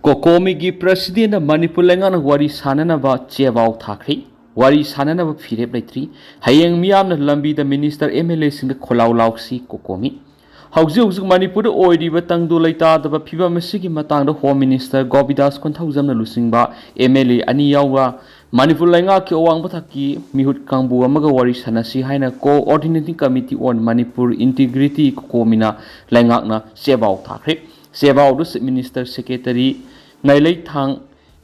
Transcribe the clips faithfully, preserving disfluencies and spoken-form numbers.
ꯀꯣꯀꯣꯃꯤꯒꯤ ꯄ꯭ꯔꯁꯤꯗꯦꯟꯅ ꯃꯅꯤꯄꯨꯔ ꯂꯩꯉꯥꯛꯅ ꯋꯥꯔꯤ ꯁꯥꯟꯅꯅꯕ ꯆꯦꯕꯥꯎ ꯊꯥꯈ꯭ꯔꯦ꯫ ꯋꯥꯔꯤ ꯁꯥꯟꯅꯅꯕ ꯐꯤꯔꯦꯞ ꯂꯩꯇ꯭ꯔꯤ꯫ ꯍꯌꯦꯡ ꯃꯤꯌꯥꯝꯅ ꯂꯝꯕꯤꯗ ꯃꯤꯅꯤꯁꯇꯔ, ꯑꯦꯝ ꯑꯦꯜ ꯑꯦꯁꯤꯡꯗ ꯈꯣꯜꯂꯥꯎ ꯂꯥꯎꯁꯤ ꯀꯣꯀꯣꯃꯤ꯫ ꯍꯧꯖꯤꯛ ꯍꯧꯖꯤꯛ ꯃꯅꯤꯄꯨꯔꯗ ꯑꯣꯏꯔꯤꯕ ꯇꯪꯗꯨ ꯂꯩꯇꯥꯗꯕ ꯐꯤꯕꯝ ꯑꯁꯤꯒꯤ ꯃꯇꯥꯡꯗ ꯍꯣꯝ ꯃꯤꯅꯤꯁꯇꯔ ꯒꯣꯕꯤꯟꯗꯥꯁ ꯀꯣꯟꯊꯧꯖꯝꯅ ꯂꯨꯆꯤꯡꯕ ꯑꯦꯝ ꯑꯦꯜ ꯑꯦ ꯑꯅꯤ ꯌꯥꯎꯕ ꯃꯅꯤꯄꯨꯔ ꯂꯩꯉꯥꯛꯀꯤ ꯑꯋꯥꯡꯕ ꯊꯥꯛꯀꯤ ꯃꯤꯍꯨꯠ ꯀꯥꯡꯕꯨ ꯑꯃꯒ ꯋꯥꯔꯤ ꯁꯥꯟꯅꯁꯤ ꯍꯥꯏꯅ Coordinating Committee on Manipur Integrity ꯀꯣꯀꯣꯃꯤꯅ ꯂꯩꯉꯥꯛꯅ ꯆꯦꯕꯥꯎ ꯊꯥꯈ꯭ꯔꯦ꯫ ꯆꯦꯕꯥꯎꯗꯨ ꯆꯤꯐ ꯃꯤꯅꯤꯁꯇꯔ ꯁꯦꯀ꯭ꯔꯦꯇꯔꯤ ꯉꯥꯏꯂꯩꯊꯥꯡ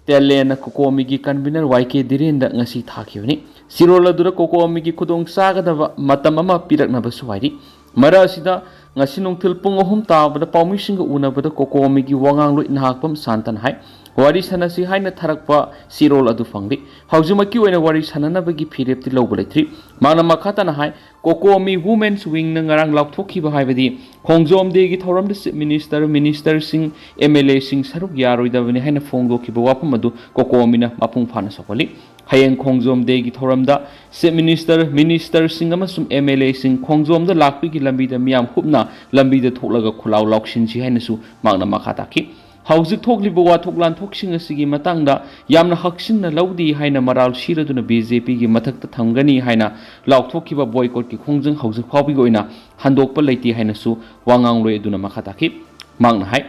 ꯇꯦꯂꯦꯟꯅ ꯀꯣꯀꯣꯃꯤꯒꯤ ꯀꯟꯚꯤꯅꯔ ꯋꯥꯏ ꯀꯦ ꯙꯤꯔꯦꯟꯗ ꯉꯁꯤ ꯊꯥꯈꯤꯕꯅꯤ꯫ ꯆꯦꯔꯣꯜ ꯑꯗꯨꯗ ꯀꯣꯀꯣꯃꯤꯒꯤ ꯈꯨꯗꯣꯡ ꯆꯥꯒꯗꯕ ꯃꯇꯝ ꯑꯃ ꯄꯤꯔꯛꯅꯕꯁꯨ ꯍꯥꯏꯔꯤ꯫ ꯃꯔꯛ ꯑꯁꯤꯗ ꯉꯁꯤ ꯅꯨꯡꯊꯤꯜ ꯄꯨꯡ ꯑꯍꯨꯝ ꯇꯥꯕꯗ ꯄꯥꯎꯃꯤꯁꯤꯡꯒ ꯎꯅꯕꯗ ꯀꯣꯀꯣꯃꯤꯒꯤ ꯋꯥꯉꯥꯡꯂꯣꯏ ꯅꯍꯥꯛꯄꯝ ꯁꯥꯟꯇꯅ ꯍꯥꯏ, ꯋꯥꯔꯤ ꯁꯥꯟꯅꯁꯤ ꯍꯥꯏꯅ ꯊꯥꯔꯛꯄ ꯆꯦꯔꯣꯜ ꯑꯗꯨ ꯐꯪꯂꯤ꯫ ꯍꯧꯖꯤꯛꯃꯛꯀꯤ ꯑꯣꯏꯅ ꯋꯥꯔꯤ ꯁꯥꯟꯅꯅꯕꯒꯤ ꯐꯤꯔꯦꯞꯇꯤ ꯂꯧꯕ ꯂꯩꯇ꯭ꯔꯤ꯫ ꯃꯍꯥꯛꯅ ꯃꯈꯥ ꯇꯥꯅ ꯍꯥꯏ, ꯀꯣꯀꯣꯃꯤ ꯋꯨꯃꯦꯟꯁ ꯋꯤꯡꯅ ꯉꯔꯥꯡ ꯂꯥꯎꯊꯣꯛꯈꯤꯕ ꯍꯥꯏꯕꯗꯤ ꯈꯣꯡꯖꯣꯝ ꯗꯦꯒꯤ ꯊꯧꯔꯝꯗ ꯆꯤꯐ ꯃꯤꯅꯤꯁꯇꯔ, ꯃꯤꯅꯤꯁꯇꯔꯁꯤꯡ, ꯑꯦꯝ ꯑꯦꯜ ꯑꯦꯁꯤꯡ ꯁꯔꯨꯛ ꯌꯥꯔꯣꯏꯗꯕꯅꯤ ꯍꯥꯏꯅ ꯐꯣꯡꯗꯣꯛꯈꯤꯕ ꯋꯥꯐꯝ ꯑꯗꯨ ꯀꯣꯀꯣꯃꯤꯅ ꯃꯄꯨꯡ ꯐꯥꯅ ꯁꯧꯒꯠꯂꯤ꯫ ꯍꯌꯦꯡ ꯈꯣꯡꯖꯣꯝ ꯗꯦꯒꯤ ꯊꯧꯔꯝꯗ ꯆꯤꯐ ꯃꯤꯅꯤꯁꯇꯔ, ꯃꯤꯅꯤꯁꯇꯔꯁꯤꯡ ꯑꯃꯁꯨꯡ ꯑꯦꯝ ꯑꯦꯜ ꯑꯦꯁꯤꯡ ꯈꯣꯡꯖꯣꯝꯗ ꯂꯥꯛꯄꯒꯤ ꯂꯝꯕꯤꯗ ꯃꯤꯌꯥꯝ ꯍꯨꯞꯅ ꯂꯝꯕꯤꯗ ꯊꯣꯛꯂꯒ ꯈꯨꯜꯂꯥꯎ ꯂꯥꯎꯁꯤꯟꯁꯤ ꯍꯥꯏꯅꯁꯨ ꯃꯍꯥꯛꯅ ꯃꯈꯥ ꯇꯥꯈꯤ꯫ ꯍꯧꯖꯤꯛ ꯊꯣꯛꯂꯤꯕ ꯋꯥꯊꯣꯛ ꯂꯥꯟꯊꯣꯛꯁꯤꯡ ꯑꯁꯤꯒꯤ ꯃꯇꯥꯡꯗ ꯌꯥꯝꯅ ꯍꯛꯆꯤꯟꯅ ꯂꯧꯗꯦ ꯍꯥꯏꯅ ꯃꯔꯥꯜ ꯁꯤꯔꯗꯨꯅ ꯕꯤ ꯖꯦ ꯄꯤꯒꯤ ꯃꯊꯛꯇ ꯊꯝꯒꯅꯤ ꯍꯥꯏꯅ ꯂꯥꯎꯊꯣꯛꯈꯤꯕ ꯕꯣꯏꯀꯣꯠꯀꯤ ꯈꯣꯡꯖꯪ ꯍꯧꯖꯤꯛ ꯐꯥꯎꯕꯒꯤ ꯑꯣꯏꯅ ꯍꯟꯗꯣꯛꯄ ꯂꯩꯇꯦ ꯍꯥꯏꯅꯁꯨ ꯋꯥꯉꯥꯡꯂꯣꯏ ꯑꯗꯨꯅ ꯃꯈꯥ ꯇꯥꯈꯤ꯫ ꯃꯍꯥꯛꯅ ꯍꯥꯏ,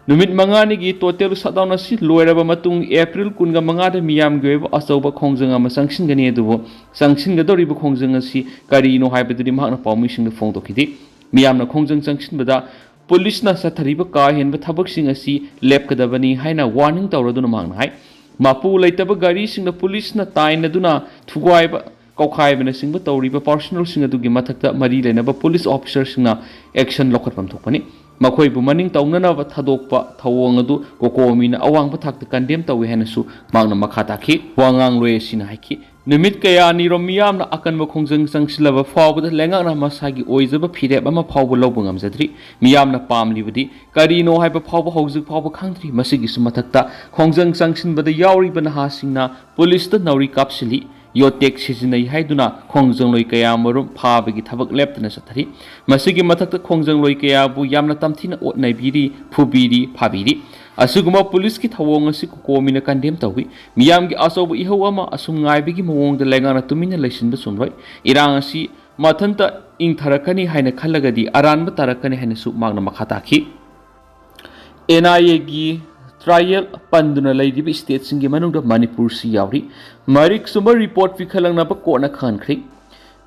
ꯅꯨꯃꯤꯠ ꯃꯉꯥꯅꯤꯒꯤ ꯇꯣꯇꯦꯜ ꯁꯠꯗꯥꯎꯟ ꯑꯁꯤ ꯂꯣꯏꯔꯕ ꯃꯇꯨꯡ ꯑꯦꯄ꯭ꯔꯤꯜ ꯀꯨꯟꯒ ꯃꯉꯥꯗ ꯃꯤꯌꯥꯝꯒꯤ ꯑꯣꯏꯕ ꯑꯆꯧꯕ ꯈꯣꯡꯖꯪ ꯑꯃ ꯆꯪꯁꯤꯟꯒꯅꯤ꯫ ꯑꯗꯨꯕꯨ ꯆꯪꯁꯤꯟꯒꯗꯧꯔꯤꯕ ꯈꯣꯡꯖꯪ ꯑꯁꯤ ꯀꯔꯤꯅꯣ ꯍꯥꯏꯕꯗꯨꯗꯤ ꯃꯍꯥꯛꯅ ꯄꯥꯎꯃꯤꯁꯤꯡꯗ ꯐꯣꯡꯗꯣꯛꯈꯤꯗꯦ꯫ ꯃꯤꯌꯥꯝꯅ ꯈꯣꯡꯖꯪ ꯆꯪꯁꯤꯟꯕꯗ ꯄꯨꯂꯤꯁꯅ ꯆꯠꯊꯔꯤꯕ ꯀꯥ ꯍꯦꯟꯕ ꯊꯕꯛꯁꯤꯡ ꯑꯁꯤ ꯂꯦꯞꯀꯗꯕꯅꯤ ꯍꯥꯏꯅ ꯋꯥꯔꯅꯤꯡ ꯇꯧꯔꯗꯨꯅ ꯃꯍꯥꯛꯅ ꯍꯥꯏ, ꯃꯄꯨ ꯂꯩꯇꯕ ꯒꯥꯔꯤꯁꯤꯡꯅ ꯄꯨꯂꯤꯁꯅ ꯇꯥꯏꯅꯗꯨꯅ ꯊꯨꯒꯥꯏꯕ, ꯀꯧꯈꯥꯏꯕꯅꯆꯤꯡꯕ ꯇꯧꯔꯤꯕ ꯄꯥꯔꯁꯣꯅꯦꯜꯁꯤꯡ ꯑꯗꯨꯒꯤ ꯃꯊꯛꯇ ꯃꯔꯤ ꯂꯩꯅꯕ ꯄꯨꯂꯤꯁ ꯑꯣꯐꯤꯁꯔꯁꯤꯡꯅ ꯑꯦꯛꯁꯟ ꯂꯧꯈꯠꯐꯝ ꯊꯣꯛꯄꯅꯤ꯫ ꯃꯈꯣꯏꯕꯨ ꯃꯅꯤꯡ ꯇꯧꯅꯅꯕ ꯊꯥꯗꯣꯛꯄ ꯊꯧꯑꯣꯡ ꯑꯗꯨ ꯀꯣꯀꯣꯃꯤꯅ ꯑꯋꯥꯡꯕ ꯊꯥꯛꯇ ꯀꯟꯗꯦꯝ ꯇꯧꯏ ꯍꯥꯏꯅꯁꯨ ꯃꯍꯥꯛꯅ ꯃꯈꯥ ꯇꯥꯈꯤ꯫ ꯋꯥꯉꯥꯡꯂꯣꯏ ꯑꯁꯤꯅ ꯍꯥꯏꯈꯤ, ꯅꯨꯃꯤꯠ ꯀꯌꯥꯅꯤꯔꯣꯝ ꯃꯤꯌꯥꯝꯅ ꯑꯀꯟꯕ ꯈꯣꯡꯖꯪ ꯆꯪꯁꯤꯜꯂꯕ ꯐꯥꯎꯕꯗ ꯂꯩꯉꯥꯛꯅ ꯃꯁꯥꯒꯤ ꯑꯣꯏꯖꯕ ꯐꯤꯔꯦꯞ ꯑꯃ ꯐꯥꯎꯕ ꯂꯧꯕ ꯉꯝꯖꯗ꯭ꯔꯤ꯫ ꯃꯤꯌꯥꯝꯅ ꯄꯥꯝꯂꯤꯕꯗꯤ ꯀꯔꯤꯅꯣ ꯍꯥꯏꯕ ꯐꯥꯎꯕ ꯍꯧꯖꯤꯛ ꯐꯥꯎꯕ ꯈꯪꯗ꯭ꯔꯤ꯫ ꯃꯁꯤꯒꯤꯁꯨ ꯃꯊꯛꯇ ꯈꯣꯡꯖꯪ ꯆꯪꯁꯤꯟꯕꯗ ꯌꯥꯎꯔꯤꯕ ꯅꯍꯥꯁꯤꯡꯅ ꯄꯨꯂꯤꯁꯇ ꯅꯥꯎꯔꯤ ꯀꯥꯞꯁꯤꯜꯂꯤ, ꯌꯣꯠꯇꯦꯛ ꯁꯤꯖꯤꯟꯅꯩ ꯍꯥꯏꯗꯨꯅ ꯈꯣꯡꯖꯪꯂꯣꯏ ꯀꯌꯥ ꯃꯔꯨꯝ ꯐꯥꯕꯒꯤ ꯊꯕꯛ ꯂꯦꯞꯇꯅ ꯆꯠꯊꯔꯤ꯫ ꯃꯁꯤꯒꯤ ꯃꯊꯛꯇ ꯈꯣꯡꯖꯪꯂꯣꯏ ꯀꯌꯥꯕꯨ ꯌꯥꯝꯅ ꯇꯝꯊꯤꯅ ꯑꯣꯠ ꯅꯩꯕꯤꯔꯤ, ꯐꯨꯕꯤꯔꯤ, ꯐꯥꯕꯤꯔꯤ꯫ ꯑꯁꯤꯒꯨꯝꯕ ꯄꯨꯂꯤꯁꯀꯤ ꯊꯧꯑꯣꯡ ꯑꯁꯤ ꯀꯣꯀꯣꯃꯤꯅ ꯀꯟꯗꯦꯝ ꯇꯧꯏ꯫ ꯃꯤꯌꯥꯝꯒꯤ ꯑꯆꯧꯕ ꯏꯍꯧ ꯑꯃ ꯑꯁꯨꯝ ꯉꯥꯏꯕꯒꯤ ꯃꯑꯣꯡꯗ ꯂꯩꯉꯥꯛꯅ ꯇꯨꯃꯤꯟꯅ ꯂꯩꯁꯤꯟꯕ ꯆꯨꯝꯂꯣꯏ꯫ ꯏꯔꯥꯡ ꯑꯁꯤ ꯃꯊꯟꯇ ꯏꯪꯊꯔꯛꯀꯅꯤ ꯍꯥꯏꯅ ꯈꯜꯂꯒꯗꯤ ꯑꯔꯥꯟꯕ ꯇꯥꯔꯛꯀꯅꯤ ꯍꯥꯏꯅꯁꯨ ꯃꯍꯥꯛꯅ ꯃꯈꯥ ꯇꯥꯈꯤ꯫ ꯑꯦꯟ ꯑꯥꯏ ꯑꯦꯒꯤ ꯇ꯭ꯔꯥꯏꯌꯦꯜ ꯄꯟꯗꯨꯅ ꯂꯩꯔꯤꯕ ꯁ꯭ꯇꯦꯠꯁꯤꯡꯒꯤ ꯃꯅꯨꯡꯗ ꯃꯅꯤꯄꯨꯔꯁꯤ ꯌꯥꯎꯔꯤ꯫ ꯃꯔꯤꯛ ꯆꯨꯝꯕ ꯔꯤꯄꯣꯔꯠ ꯄꯤꯈꯠꯂꯛꯅꯕ ꯀꯣꯔꯠꯅ ꯈꯪꯍꯟꯈ꯭ꯔꯤ꯫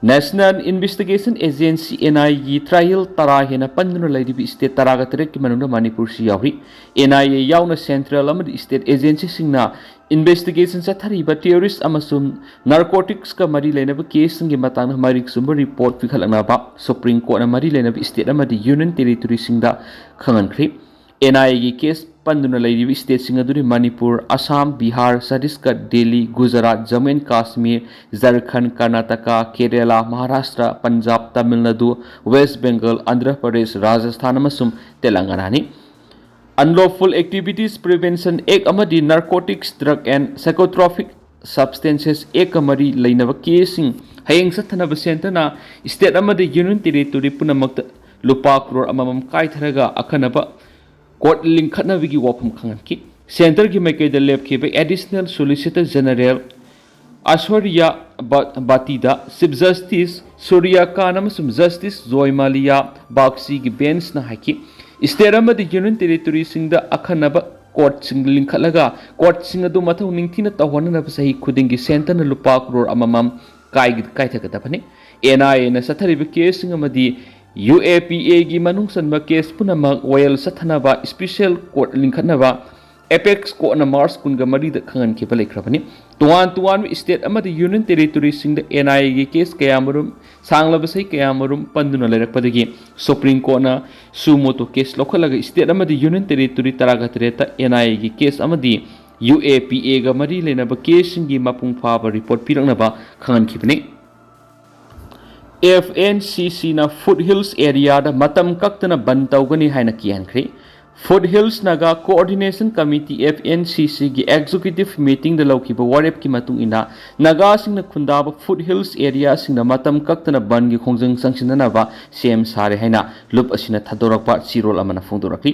National investigation agency, N I ꯑꯦꯒꯤ ꯇ꯭ꯔꯥꯏꯌꯦꯜ ꯇꯔꯥ ꯍꯦꯟꯅ ꯄꯟꯗꯨꯅ ꯂꯩꯔꯤꯕ ꯁ꯭ꯇꯦꯠ ꯇꯔꯥꯒ ꯇꯔꯦꯠꯀꯤ ꯃꯅꯨꯡꯗ ꯃꯅꯤꯄꯨꯔꯁꯤ ꯌꯥꯎꯔꯤ꯫ ꯑꯦꯟ ꯑꯥꯏ ꯑꯦ ꯌꯥꯎꯅ ꯁꯦꯟꯇ꯭ꯔꯦꯜ ꯑꯃꯗꯤ ꯁ꯭ꯇꯦꯠ ꯑꯦꯖꯦꯟꯁꯤꯁꯤꯡꯅ ꯏꯟꯚꯦꯁꯇꯤꯒꯦꯁꯟ ꯆꯠꯊꯔꯤꯕ ꯇꯦꯔꯣꯔꯤꯁ ꯑꯃꯁꯨꯡ ꯅꯥꯔꯀꯣꯇꯤꯛꯁꯀ ꯃꯔꯤ ꯂꯩꯅꯕ ꯀꯦꯁꯁꯤꯡꯒꯤ ꯃꯇꯥꯡꯗ ꯃꯔꯤꯛ ꯆꯨꯝꯕ ꯔꯤꯄꯣꯔꯠ ꯄꯤꯈꯠꯂꯛꯅꯕ ꯁꯨꯄ꯭ꯔꯤꯝ ꯀꯣꯔꯠꯅ ꯃꯔꯤ ꯂꯩꯅꯕ ꯁ꯭ꯇꯦꯠ ꯑꯃꯗꯤ ꯌꯨꯅꯤꯌꯟ ꯇꯦꯔꯤꯇꯣꯔꯤꯁꯤꯡꯗ ꯈꯪꯍꯟꯈ꯭ꯔꯤ꯫ ꯑꯦꯟ ꯑꯥꯏ ꯑꯦꯒꯤ ꯀꯦꯁ ꯄꯟꯗꯨꯅ ꯂꯩꯔꯤꯕ ꯁ꯭ꯇꯦꯠꯁꯤꯡ ꯑꯗꯨꯗꯤ ꯃꯅꯤꯄꯨꯔ, ꯑꯁꯥꯝ, ꯕꯤꯍꯥꯔ, ꯆꯇꯤꯁꯒꯗ, ꯗꯦꯜꯂꯤ, ꯒꯨꯖꯔꯥꯠ, ꯖꯝꯃꯨ ꯑꯦꯟ ꯀꯥꯁꯃꯤꯔ, ꯖꯔꯈꯟ, ꯀꯔꯅꯥꯇꯀꯥ, ꯀꯦꯔꯦꯂꯥ, ꯃꯍꯥꯔꯥꯁꯇ꯭ꯔ, ꯄꯟꯖꯥꯕ, ꯇꯥꯃꯤꯜ ꯅꯥꯗꯨ, ꯋꯦꯁ ꯕꯦꯡꯒꯜ, ꯑꯟꯙ꯭ꯔ ꯄ꯭ꯔꯗꯦꯁ, ꯔꯥꯖꯁꯊꯥꯟ ꯑꯃꯁꯨꯡ ꯇꯦꯂꯪꯒꯅꯥꯅꯤ꯫ Unlawful Activities Prevention Act ꯑꯃꯗꯤ Narcotics, Drug and Psychotropic Substances Actꯀ ꯃꯔꯤ ꯂꯩꯅꯕ ꯀꯦꯁꯁꯤꯡ ꯍꯌꯦꯡ ꯆꯠꯊꯅꯕ ꯁꯦꯟꯇꯔꯅ ꯁ꯭ꯇꯦꯠ ꯑꯃꯗꯤ ꯌꯨꯅꯤꯌꯟ ꯇꯦꯔꯤꯇꯣꯔꯤ ꯄꯨꯝꯅꯃꯛꯇ ꯂꯨꯄꯥ ꯀ꯭ꯔꯣꯔ ꯑꯃꯃꯝ ꯀꯥꯏꯊꯔꯒ ꯑꯈꯟꯅꯕ ꯀꯣꯔꯠ ꯂꯤꯡꯈꯠꯅꯕꯒꯤ ꯋꯥꯐꯝ ꯈꯪꯍꯟꯈꯤ꯫ ꯁꯦꯟꯇꯔꯒꯤ ꯃꯥꯏꯀꯩꯗ ꯂꯦꯞꯈꯤꯕ ꯑꯦꯗꯤꯁꯅꯦꯜ ꯁꯣꯂꯤꯁꯤꯇꯔ ꯖꯦꯅꯔꯦꯜ ꯑꯥꯏꯁꯣꯔꯤꯌꯥ ꯕ-, ꯕꯥꯇꯤꯗ ꯆꯤꯐ ꯖꯁꯇꯤꯁ ꯁꯨꯔꯤꯌꯥ ꯀꯥꯟ ꯑꯃꯁꯨꯡ ꯖꯁꯇꯤꯁ ꯖꯣꯏ ꯃꯥꯂꯤꯌꯥ ꯕꯥꯒꯆꯤꯒꯤ ꯕꯦꯟꯆꯅ ꯍꯥꯏꯈꯤ, ꯁ꯭ꯇꯦꯠ ꯑꯃꯗꯤ ꯌꯨꯅꯤꯌꯟ ꯇꯦꯔꯤꯇꯣꯔꯤꯁꯤꯡꯗ ꯑꯈꯟꯅꯕ ꯀꯣꯔꯠꯁꯤꯡ ꯂꯤꯡꯈꯠꯂꯒ ꯀꯣꯔꯠꯁꯤꯡ ꯑꯗꯨ ꯃꯊꯧ ꯅꯤꯡꯊꯤꯅ ꯇꯧꯍꯟꯅꯅꯕ ꯆꯍꯤ ꯈꯨꯗꯤꯡꯒꯤ ꯁꯦꯟꯇꯔꯅ ꯂꯨꯄꯥ ꯀ꯭ꯔꯣꯔ ꯑꯃꯃꯝ ꯀꯥꯏ-, ꯀꯥꯏꯊꯒꯗꯕꯅꯤ꯫ ꯑꯦꯟ ꯑꯥꯏ ꯑꯦꯅ ꯆꯠꯊꯔꯤꯕ ꯀꯦꯁꯁꯤꯡ ꯑꯃꯗꯤ ꯌꯨ ꯑꯦ ꯄꯤ ꯑꯦꯒꯤ ꯃꯅꯨꯡ ꯆꯟꯕ ꯀꯦꯁ ꯄꯨꯝꯅꯃꯛ ꯋꯥꯌꯦꯜ ꯆꯠꯊꯅꯕ ꯁ꯭ꯄꯤꯁꯦꯜ ꯀꯣꯔꯠ ꯂꯤꯡꯈꯠꯅꯕ ꯑꯦꯄꯦꯛꯁ ꯀꯣꯔꯠꯅ ꯃꯥꯔꯆ ꯀꯨꯟꯒ ꯃꯔꯤꯗ ꯈꯪꯍꯟꯈꯤꯕ ꯂꯩꯈ꯭ꯔꯕꯅꯤ꯫ ꯇꯣꯉꯥꯟ ꯇꯣꯉꯥꯟꯕ ꯁ꯭ꯇꯦꯠ ꯑꯃꯗꯤ ꯌꯨꯅꯤꯌꯟ ꯇꯦꯔꯤꯇꯣꯔꯤꯁꯤꯡꯗ ꯑꯦꯟ ꯑꯥꯏ ꯑꯦꯒꯤ ꯀꯦꯁ ꯀꯌꯥꯃꯔꯨꯝ, ꯁꯥꯡꯂꯕ ꯆꯍꯤ ꯀꯌꯥꯃꯔꯨꯝ ꯄꯟꯗꯨꯅ ꯂꯩꯔꯛꯄꯗꯒꯤ ꯁꯨꯄ꯭ꯔꯤꯝ ꯀꯣꯔꯠꯅ ꯁꯨ ꯃꯣꯇꯣ ꯀꯦꯁ ꯂꯧꯈꯠꯂꯒ ꯁ꯭ꯇꯦꯠ ꯑꯃꯗꯤ ꯌꯨꯅꯤꯌꯟ ꯇꯦꯔꯤꯇꯣꯔꯤ ꯇꯔꯥꯒ ꯇꯔꯦꯠꯇ ꯑꯦꯟ ꯑꯥꯏ ꯑꯦꯒꯤ ꯀꯦꯁ ꯑꯃꯗꯤ ꯌꯨ ꯑꯦ ꯄꯤ ꯑꯦꯒ ꯃꯔꯤ ꯂꯩꯅꯕ ꯀꯦꯁꯁꯤꯡꯒꯤ ꯃꯄꯨꯡ ꯐꯥꯕ ꯔꯤꯄꯣꯔꯠ ꯄꯤꯔꯛꯅꯕ ꯈꯪꯍꯟꯈꯤꯕꯅꯤ꯫ ꯑꯦꯐ ꯑꯦꯟ ꯁꯤ ꯁꯤꯅ ꯐꯨꯠ ꯍꯤꯜꯁ ꯑꯦꯔꯤꯌꯥꯗ ꯃꯇꯝ ꯀꯛꯇꯅ ꯕꯟ ꯇꯧꯒꯅꯤ ꯍꯥꯏꯅ ꯀꯤꯍꯟꯈ꯭ꯔꯤ꯫ Foot hills Naga coordination committee, F N C ꯁꯤꯒꯤ ꯑꯦꯛꯖꯤꯀ꯭ꯌꯨꯇꯤꯚ ꯃꯤꯇꯤꯡꯗ ꯂꯧꯈꯤꯕ ꯋꯥꯔꯦꯞꯀꯤ ꯃꯇꯨꯡ ꯏꯟꯅ, ꯅꯥꯒꯥꯁꯤꯡꯅ ꯈꯨꯟꯗꯥꯕ ꯐꯨꯠ ꯍꯤꯜꯁ ꯑꯦꯔꯤꯌꯥꯁꯤꯡꯗ ꯃꯇꯝ ꯀꯛꯇꯅ ꯕꯟꯒꯤ ꯈꯣꯡꯖꯪ ꯆꯪꯁꯤꯟꯅꯅꯕ ꯁꯦꯝ ꯁꯥꯔꯦ ꯍꯥꯏꯅ ꯂꯨꯞ ꯑꯁꯤꯅ ꯊꯥꯗꯣꯔꯛꯄ ꯆꯦꯔꯣꯜ ꯑꯃꯅ ꯐꯣꯡꯗꯣꯔꯛꯂꯤ꯫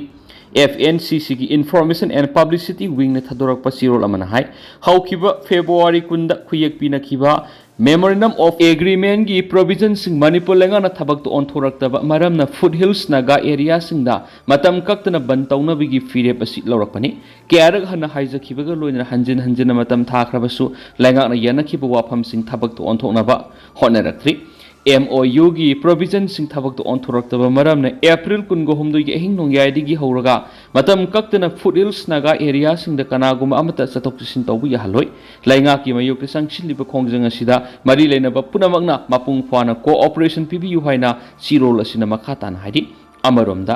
F N C Cꯒꯤ Information and Publicity Wingꯅ ꯊꯥꯗꯣꯔꯛꯄ ꯆꯦꯔꯣꯜ ꯑꯃꯅ ꯍꯥꯏ, ꯍꯧꯈꯤꯕ February ꯀꯨꯟꯗ ꯈꯨꯌꯦꯛ ꯄꯤꯅꯈꯤꯕ Memorandum of Agreementꯒꯤ provisionꯁꯤꯡ ꯃꯅꯤꯄꯨꯔ ꯂꯩꯉꯥꯛꯅ ꯊꯕꯛꯇ ꯑꯣꯟꯊꯣꯔꯛꯇꯕ ꯃꯔꯝꯅ Foothills Naga areaꯁꯤꯡꯗ ꯃꯇꯝ ꯀꯛꯇꯅ ꯕꯟ ꯇꯧꯅꯕꯒꯤ ꯐꯤꯔꯦꯞ ꯑꯁꯤ ꯂꯧꯔꯛꯄꯅꯤ꯫ ꯀꯌꯥꯔꯛ ꯍꯟꯅ ꯍꯥꯏꯖꯈꯤꯕꯒ ꯂꯣꯏꯅꯅ ꯍꯟꯖꯤꯟ ꯍꯟꯖꯤꯟꯅ ꯃꯇꯝ ꯊꯥꯈ꯭ꯔꯕꯁꯨ ꯂꯩꯉꯥꯛꯅ ꯌꯥꯅꯈꯤꯕ ꯋꯥꯐꯝꯁꯤꯡ ꯊꯕꯛꯇ ꯑꯣꯟꯊꯣꯛꯅꯕ ꯍꯣꯠꯅꯔꯛꯇ꯭ꯔꯤ꯫ MOUꯒꯤ provisionꯁꯤꯡ ꯊꯕꯛꯇ ꯑꯣꯟꯊꯣꯔꯛꯇꯕ ꯃꯔꯝꯅ April ꯀꯨꯟꯒ ꯍꯨꯝꯗꯣꯏꯒꯤ ꯑꯍꯤꯡ ꯅꯣꯡꯌꯥꯏꯗꯒꯤ ꯍꯧꯔꯒ ꯃꯇꯝ ꯀꯛꯇꯅ Foothills Naga areaꯁꯤꯡꯗ ꯀꯅꯥꯒꯨꯝꯕ ꯑꯃꯠꯇ ꯆꯠꯊꯣꯛ ꯆꯠꯁꯤꯟ ꯇꯧꯕ ꯌꯥꯍꯜꯂꯣꯏ꯫ ꯂꯩꯉꯥꯛꯀꯤ ꯃꯥꯌꯣꯛꯇ ꯆꯪꯁꯤꯜꯂꯤꯕ ꯈꯣꯡꯖꯪ ꯑꯁꯤꯗ ꯃꯔꯤ ꯂꯩꯅꯕ ꯄꯨꯝꯅꯃꯛꯅ ꯃꯄꯨꯡ ꯐꯥꯅ cooperation ꯄꯤꯕꯤꯌꯨ ꯍꯥꯏꯅ ꯆꯦꯔꯣꯜ ꯑꯁꯤꯅ ꯃꯈꯥ ꯇꯥꯅ ꯍꯥꯏꯔꯤ꯫ ꯑꯃꯔꯣꯝꯗ,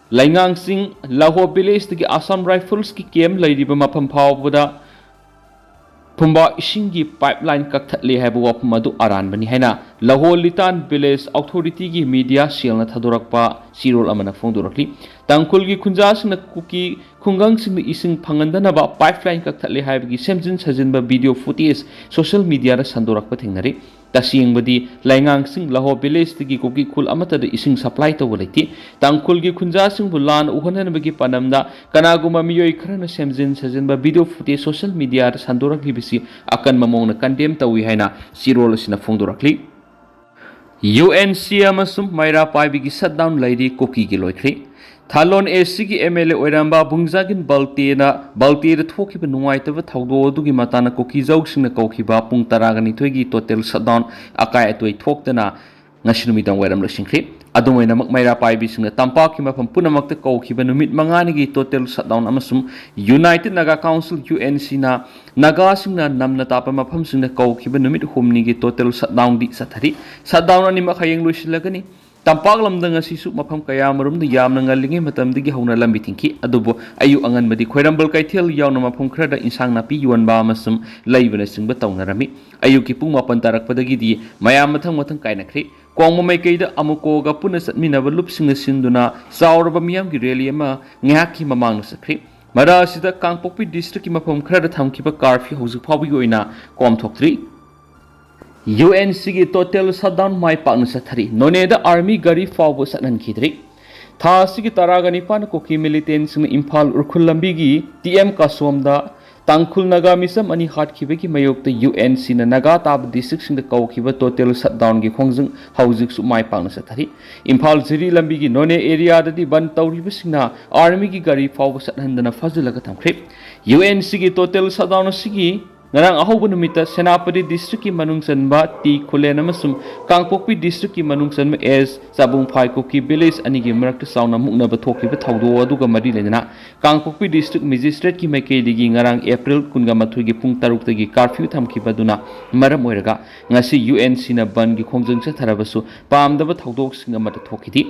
ꯂꯩꯉꯥꯡꯆꯤꯡ ꯂꯍꯣ villageꯇꯒꯤ Assam Riflesꯀꯤ camp ꯂꯩꯔꯤꯕ ꯃꯐꯝ ꯐꯥꯎꯕꯗ ꯐꯨꯝꯕꯥ ꯏꯁꯤꯡꯒꯤ pipeline ꯀꯛꯊꯠꯂꯦ ꯍꯥꯏꯕ ꯋꯥꯐꯝ ꯑꯗꯨ ꯑꯔꯥꯟꯕꯅꯤ ꯍꯥꯏꯅ ꯂꯍꯣ ꯂꯤꯇꯥꯟ village authorityꯒꯤ media cellꯅ ꯊꯥꯗꯣꯔꯛꯄ ꯆꯦꯔꯣꯜ ꯑꯃꯅ ꯐꯣꯡꯗꯣꯔꯛꯂꯤ꯫ ꯇꯥꯡꯈꯨꯜꯒꯤ ꯈꯨꯟꯖꯥꯁꯤꯡꯅ ꯀꯨꯀꯤ ꯈꯨꯡꯒꯪꯁꯤꯡꯗ ꯏꯁꯤꯡ ꯐꯪꯍꯟꯗꯅꯕ pipeline ꯀꯛꯊꯠꯂꯦ ꯍꯥꯏꯕꯒꯤ ꯁꯦꯝꯖꯤꯟ ꯁꯥꯖꯤꯟꯕ video footage social mediaꯗ ꯁꯟꯗꯣꯔꯛꯄ ꯊꯦꯡꯅꯔꯤ꯫ ꯇꯁꯦꯡꯕꯗꯤ ꯂꯩꯉꯥꯡꯆꯤꯡ ꯂꯍꯣ villageꯇꯒꯤ ꯀꯨꯀꯤ ꯈꯨꯜ ꯑꯃꯠꯇꯗ ꯏꯁꯤꯡ supply ꯇꯧꯕ ꯂꯩꯇꯦ꯫ ꯇꯥꯡꯈꯨꯜꯒꯤ ꯈꯨꯟꯖꯥꯁꯤꯡꯕꯨ ꯂꯥꯟꯅ ꯎꯍꯟꯅꯕꯒꯤ ꯄꯥꯟꯗꯝꯗ ꯀꯅꯥꯒꯨꯝꯕ ꯃꯤꯑꯣꯏ ꯈꯔꯅ ꯁꯦꯝꯖꯤꯟ ꯁꯥꯖꯤꯟꯕ video footage social mediaꯗ ꯁꯟꯗꯣꯔꯛꯂꯤꯕꯁꯤ ꯑꯀꯟꯕ ꯃꯑꯣꯡꯗ condemn ꯇꯧꯏ ꯍꯥꯏꯅ ꯆꯦꯔꯣꯜ ꯑꯁꯤꯅ ꯐꯣꯡꯗꯣꯔꯛꯂꯤ꯫ UNC ꯑꯃꯁꯨꯡ ꯃꯩꯔꯥ ꯄꯥꯏꯕꯤꯒꯤ shutdown ꯂꯩꯔꯤ ꯀꯨꯀꯤꯒꯤ ꯂꯣꯏꯈ꯭ꯔꯦ꯫ ꯊꯥꯂꯣꯟ ACꯒꯤ MLA ꯑꯣꯏꯔꯝꯕ ꯕꯨꯡꯖꯥꯒꯤꯟ ꯕꯜꯇꯦꯅ, ꯕꯜꯇꯦꯗ ꯊꯣꯛꯈꯤꯕ ꯅꯨꯡꯉꯥꯏꯇꯕ ꯊꯧꯗꯣꯛ ꯑꯗꯨꯒꯤ ꯃꯇꯥꯡꯗ ꯀꯨꯀꯤꯖꯧꯁꯤꯡꯅ ꯀꯧꯈꯤꯕ ꯄꯨꯡ ꯇꯔꯥꯒ ꯅꯤꯊꯣꯏꯒꯤ total shutdown ꯑꯀꯥꯏ ꯑꯇꯣꯏ ꯊꯣꯛꯇꯅ ꯉꯁꯤ ꯅꯨꯃꯤꯗꯥꯡ ꯋꯥꯏꯔꯝ ꯂꯣꯏꯁꯤꯟꯈ꯭ꯔꯦ꯫ ꯑꯗꯨꯝ ꯑꯣꯏꯅꯃꯛ, ꯃꯩꯔꯥ ꯄꯥꯏꯕꯤꯁꯤꯡꯅ ꯇꯝꯄꯥꯛꯀꯤ ꯃꯐꯝ ꯄꯨꯝꯅꯃꯛꯇ ꯀꯧꯈꯤꯕ ꯅꯨꯃꯤꯠ ꯃꯉꯥꯅꯤꯒꯤ total shutdown ꯑꯃꯁꯨꯡ United Naga Council, UNCꯅ ꯅꯥꯒꯥꯁꯤꯡꯅ ꯅꯝꯅ ꯇꯥꯛꯄ ꯃꯐꯝꯁꯤꯡꯗ ꯀꯧꯈꯤꯕ ꯅꯨꯃꯤꯠ ꯍꯨꯝꯅꯤꯒꯤ total shutdownꯗꯤ ꯆꯠꯊꯔꯤ꯫ Shutdown ꯑꯅꯤꯃꯛ ꯍꯌꯦꯡ ꯂꯣꯏꯁꯤꯜꯂꯒꯅꯤ꯫ ꯇꯝꯄꯥꯛ ꯂꯝꯗꯝ ꯑꯁꯤꯁꯨ ꯃꯐꯝ ꯀꯌꯥꯃꯔꯨꯝꯗ ꯌꯥꯝꯅ ꯉꯜꯂꯤꯉꯩ ꯃꯇꯝꯗꯒꯤ ꯍꯧꯅ ꯂꯝꯕꯤ ꯊꯤꯡꯈꯤ꯫ ꯑꯗꯨꯕꯨ ꯑꯌꯨꯛ ꯑꯉꯟꯕꯗꯤ ꯈ꯭ꯋꯥꯏꯔꯝꯕꯟ ꯀꯩꯊꯦꯜ ꯌꯥꯎꯅ ꯃꯐꯝ ꯈꯔꯗ ꯏꯟꯁꯥꯡ ꯅꯥꯄꯤ ꯌꯣꯟꯕ ꯑꯃꯁꯨꯡ ꯂꯩꯕꯅꯆꯤꯡꯕ ꯇꯧꯅꯔꯝꯃꯤ꯫ ꯑꯌꯨꯛꯀꯤ ꯄꯨꯡ ꯃꯥꯄꯟ ꯇꯥꯔꯛꯄꯗꯒꯤꯗꯤ ꯃꯌꯥꯝ ꯃꯊꯪ ꯃꯊꯪ ꯀꯥꯏꯅꯈ꯭ꯔꯦ꯫ ꯀ꯭ꯋꯥꯡꯕ ꯃꯥꯏꯀꯩꯗ ꯑꯃꯨꯀꯣꯒ ꯄꯨꯟꯅ ꯆꯠꯃꯤꯟꯅꯕ ꯂꯨꯞꯁꯤꯡꯅ ꯁꯤꯟꯗꯨꯅ ꯆꯥꯎꯔꯕ ꯃꯤꯌꯥꯝꯒꯤ rally ꯑꯃ ꯉꯥꯏꯍꯥꯛꯀꯤ ꯃꯃꯥꯡꯗ ꯆꯠꯈ꯭ꯔꯦ꯫ ꯃꯔꯛ ꯑꯁꯤꯗ ꯀꯥꯡꯄꯣꯛꯄꯤ districtꯀꯤ ꯃꯐꯝ ꯈꯔꯗ ꯊꯝꯈꯤꯕ curfew ꯍꯧꯖꯤꯛ ꯐꯥꯎꯕꯒꯤ ꯑꯣꯏꯅ ꯀꯣꯝꯊꯣꯛꯇ꯭ꯔꯤ꯫ UNCꯒꯤ total shutdown ꯃꯥꯏ ꯄꯥꯛꯅ ꯆꯠꯊꯔꯤ꯫ ꯅꯣꯅꯦꯗ army ꯒꯥꯔꯤ ꯐꯥꯎꯕ ꯆꯠꯍꯟꯈꯤꯗ꯭ꯔꯤ꯫ ꯊꯥ ꯑꯁꯤꯒꯤ ꯇꯔꯥꯒ ꯅꯤꯄꯥꯟ ꯀꯨꯀꯤ ꯃꯤꯂꯤꯇꯦꯟꯁꯤꯡꯅ ꯏꯝꯐꯥꯜ ꯎꯈ꯭ꯔꯨꯜ ꯂꯝꯕꯤꯒꯤ ꯇꯤ ꯑꯦꯝ ꯀꯥꯁꯣꯝꯗ ꯇꯥꯡꯈꯨꯜ ꯅꯥꯒꯥ ꯃꯤꯆꯝ ꯑꯅꯤ ꯍꯥꯠꯈꯤꯕꯒꯤ ꯃꯥꯌꯣꯛꯇ ꯌꯨ ꯑꯦꯟ ꯁꯤꯅ ꯅꯥꯒꯥ ꯇꯥꯕ ꯗꯤꯁꯇ꯭ꯔꯤꯛꯁꯤꯡꯗ ꯀꯧꯈꯤꯕ ꯇꯣꯇꯦꯜ ꯁꯠꯗꯥꯎꯟꯒꯤ ꯈꯣꯡꯖꯪ ꯍꯧꯖꯤꯛꯁꯨ ꯃꯥꯏ ꯄꯥꯛꯅ ꯆꯠꯊꯔꯤ꯫ ꯏꯝꯐꯥꯜ ꯖꯤꯔꯤ ꯂꯝꯕꯤꯒꯤ ꯅꯣꯅꯦ ꯑꯦꯔꯤꯌꯥꯗꯗꯤ ꯕꯟ ꯇꯧꯔꯤꯕꯁꯤꯡꯅ ꯑꯥꯔꯃꯤꯒꯤ ꯒꯥꯔꯤ ꯐꯥꯎꯕ ꯆꯠꯍꯟꯗꯅ ꯐꯥꯖꯤꯜꯂꯒ ꯊꯝꯈ꯭ꯔꯦ꯫ ꯌꯨ ꯑꯦꯟ ꯁꯤꯒꯤ ꯇꯣꯇꯦꯜ ꯁꯠꯗꯥꯎꯟ ꯑꯁꯤꯒꯤ ꯉꯔꯥꯡ ꯑꯍꯧꯕ ꯅꯨꯃꯤꯠꯇ ꯁꯦꯅꯥꯄꯇꯤ ꯗꯤꯁꯇ꯭ꯔꯤꯛꯀꯤ ꯃꯅꯨꯡ ꯆꯟꯕ ꯇꯤ ꯈꯨꯂꯦꯟ ꯑꯃꯁꯨꯡ ꯀꯥꯡꯄꯣꯛꯄꯤ ꯗꯤꯁꯇ꯭ꯔꯤꯛꯀꯤ ꯃꯅꯨꯡ ꯆꯟꯕ ꯑꯦꯁ ꯆꯥꯕꯨꯡꯐꯥꯏ ꯀꯨꯀꯤ ꯚꯤꯂꯦꯖ ꯑꯅꯤꯒꯤ ꯃꯔꯛꯇ ꯆꯥꯎꯅ ꯃꯨꯛꯅꯕ ꯊꯣꯛꯈꯤꯕ ꯊꯧꯗꯣꯛ ꯑꯗꯨꯒ ꯃꯔꯤ ꯂꯩꯅꯅ ꯀꯥꯡꯄꯣꯛꯄꯤ ꯗꯤꯁꯇ꯭ꯔꯤꯛ ꯃꯦꯖꯤꯁꯇ꯭ꯔꯦꯠꯀꯤ ꯃꯥꯏꯀꯩꯗꯒꯤ ꯉꯔꯥꯡ ꯑꯦꯄ꯭ꯔꯤꯜ ꯀꯨꯟꯒ ꯃꯥꯊꯣꯏꯒꯤ ꯄꯨꯡ ꯇꯔꯨꯛꯇꯒꯤ ꯀꯥꯔꯐ꯭ꯌꯨ ꯊꯝꯈꯤꯕ ꯑꯗꯨꯅ ꯃꯔꯝ ꯑꯣꯏꯔꯒ ꯉꯁꯤ ꯌꯨ ꯑꯦꯟ ꯁꯤꯅ ꯕꯟꯒꯤ ꯈꯣꯡꯖꯪ ꯆꯠꯊꯔꯕꯁꯨ ꯄꯥꯝꯗꯕ ꯊꯧꯗꯣꯛꯁꯤꯡ ꯑꯃꯠꯇ ꯊꯣꯛꯈꯤꯗꯦ꯫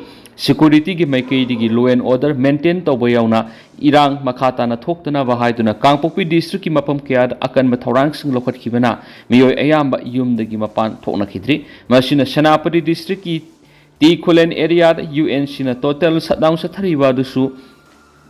ꯁꯦꯀ꯭ꯌꯨꯔꯤꯇꯤꯒꯤ ꯃꯥꯏꯀꯩꯗꯒꯤ law and order maintain ꯇꯧꯕ ꯌꯥꯎꯅ ꯏꯔꯥꯡ ꯃꯈꯥ ꯇꯥꯅ ꯊꯣꯛꯇꯅꯕ ꯍꯥꯏꯗꯨꯅ ꯀꯥꯡꯄꯣꯛꯄꯤ ꯗꯤꯁꯇ꯭ꯔꯤꯛꯀꯤ ꯃꯐꯝ ꯀꯌꯥꯗ ꯑꯀꯟꯕ ꯊꯧꯔꯥꯡꯁꯤꯡ ꯂꯧꯈꯠꯈꯤꯕꯅ ꯃꯤꯑꯣꯏ ꯑꯌꯥꯝꯕ ꯌꯨꯝꯗꯒꯤ ꯃꯄꯥꯟ ꯊꯣꯛꯅꯈꯤꯗ꯭ꯔꯤ꯫ ꯃꯁꯤꯅ ꯁꯦꯅꯥꯄꯇꯤ ꯗꯤꯁꯇ꯭ꯔꯤꯛꯀꯤ ꯇꯤ ꯈꯨꯂꯦꯟ ꯑꯦꯔꯤꯌꯥꯗ ꯌꯨ ꯑꯦꯟ ꯁꯤꯅ ꯇꯣꯇꯦꯜ ꯁꯠꯗꯥꯎꯟ ꯆꯠꯊꯔꯤꯕ ꯑꯗꯨꯁꯨ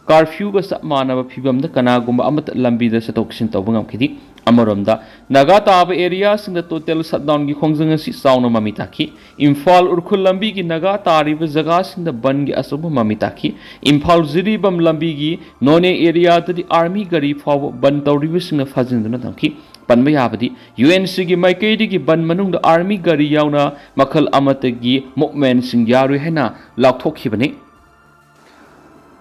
ꯀꯥꯔꯐ꯭ꯌꯨꯒ ꯆꯞ ꯃꯥꯟꯅꯕ ꯐꯤꯕꯝꯗ ꯀꯅꯥꯒꯨꯝꯕ ꯑꯃꯠꯇ ꯂꯝꯕꯤꯗ ꯆꯠꯊꯣꯛ ꯆꯠꯁꯤꯟ ꯇꯧꯕ ꯉꯝꯈꯤꯗꯦ꯫ ꯑꯃꯔꯣꯝꯗ, ꯅꯥꯒꯥ ꯇꯥꯕ ꯑꯦꯔꯤꯌꯥꯁꯤꯡꯗ ꯇꯣꯇꯦꯜ ꯁꯠꯗꯥꯎꯟꯒꯤ ꯈꯣꯡꯖꯪ ꯑꯁꯤ ꯆꯥꯎꯅ ꯃꯃꯤ ꯇꯥꯈꯤ꯫ ꯏꯝꯐꯥꯜ ꯎꯈ꯭ꯔꯨꯜ ꯂꯝꯕꯤꯒꯤ ꯅꯥꯒꯥ ꯇꯥꯔꯤꯕ ꯖꯒꯥꯁꯤꯡꯗ ꯕꯟꯒꯤ ꯑꯆꯧꯕ ꯃꯃꯤ ꯇꯥꯈꯤ꯫ ꯏꯝꯐꯥꯜ ꯖꯤꯔꯤꯕꯥꯝ ꯂꯝꯕꯤꯒꯤ ꯅꯣꯅꯦ ꯑꯦꯔꯤꯌꯥꯗꯗꯤ ꯑꯥꯔꯃꯤ ꯒꯥꯔꯤ ꯐꯥꯎꯕ ꯕꯟ ꯇꯧꯔꯤꯕꯁꯤꯡꯅ ꯐꯥꯖꯤꯟꯗꯨꯅ ꯊꯝꯈꯤ꯫ ꯄꯟꯕ ꯌꯥꯕꯗꯤ, ꯌꯨ ꯑꯦꯟ ꯁꯤꯒꯤ ꯃꯥꯏꯀꯩꯗꯒꯤ ꯕꯟ ꯃꯅꯨꯡꯗ ꯑꯥꯔꯃꯤ ꯒꯥꯔꯤ ꯌꯥꯎꯅ ꯃꯈꯜ ꯑꯃꯠꯇꯒꯤ ꯃꯨꯞꯃꯦꯟꯁꯤꯡ ꯌꯥꯔꯣꯏ ꯍꯥꯏꯅ ꯂꯥꯎꯊꯣꯛꯈꯤꯕꯅꯤ꯫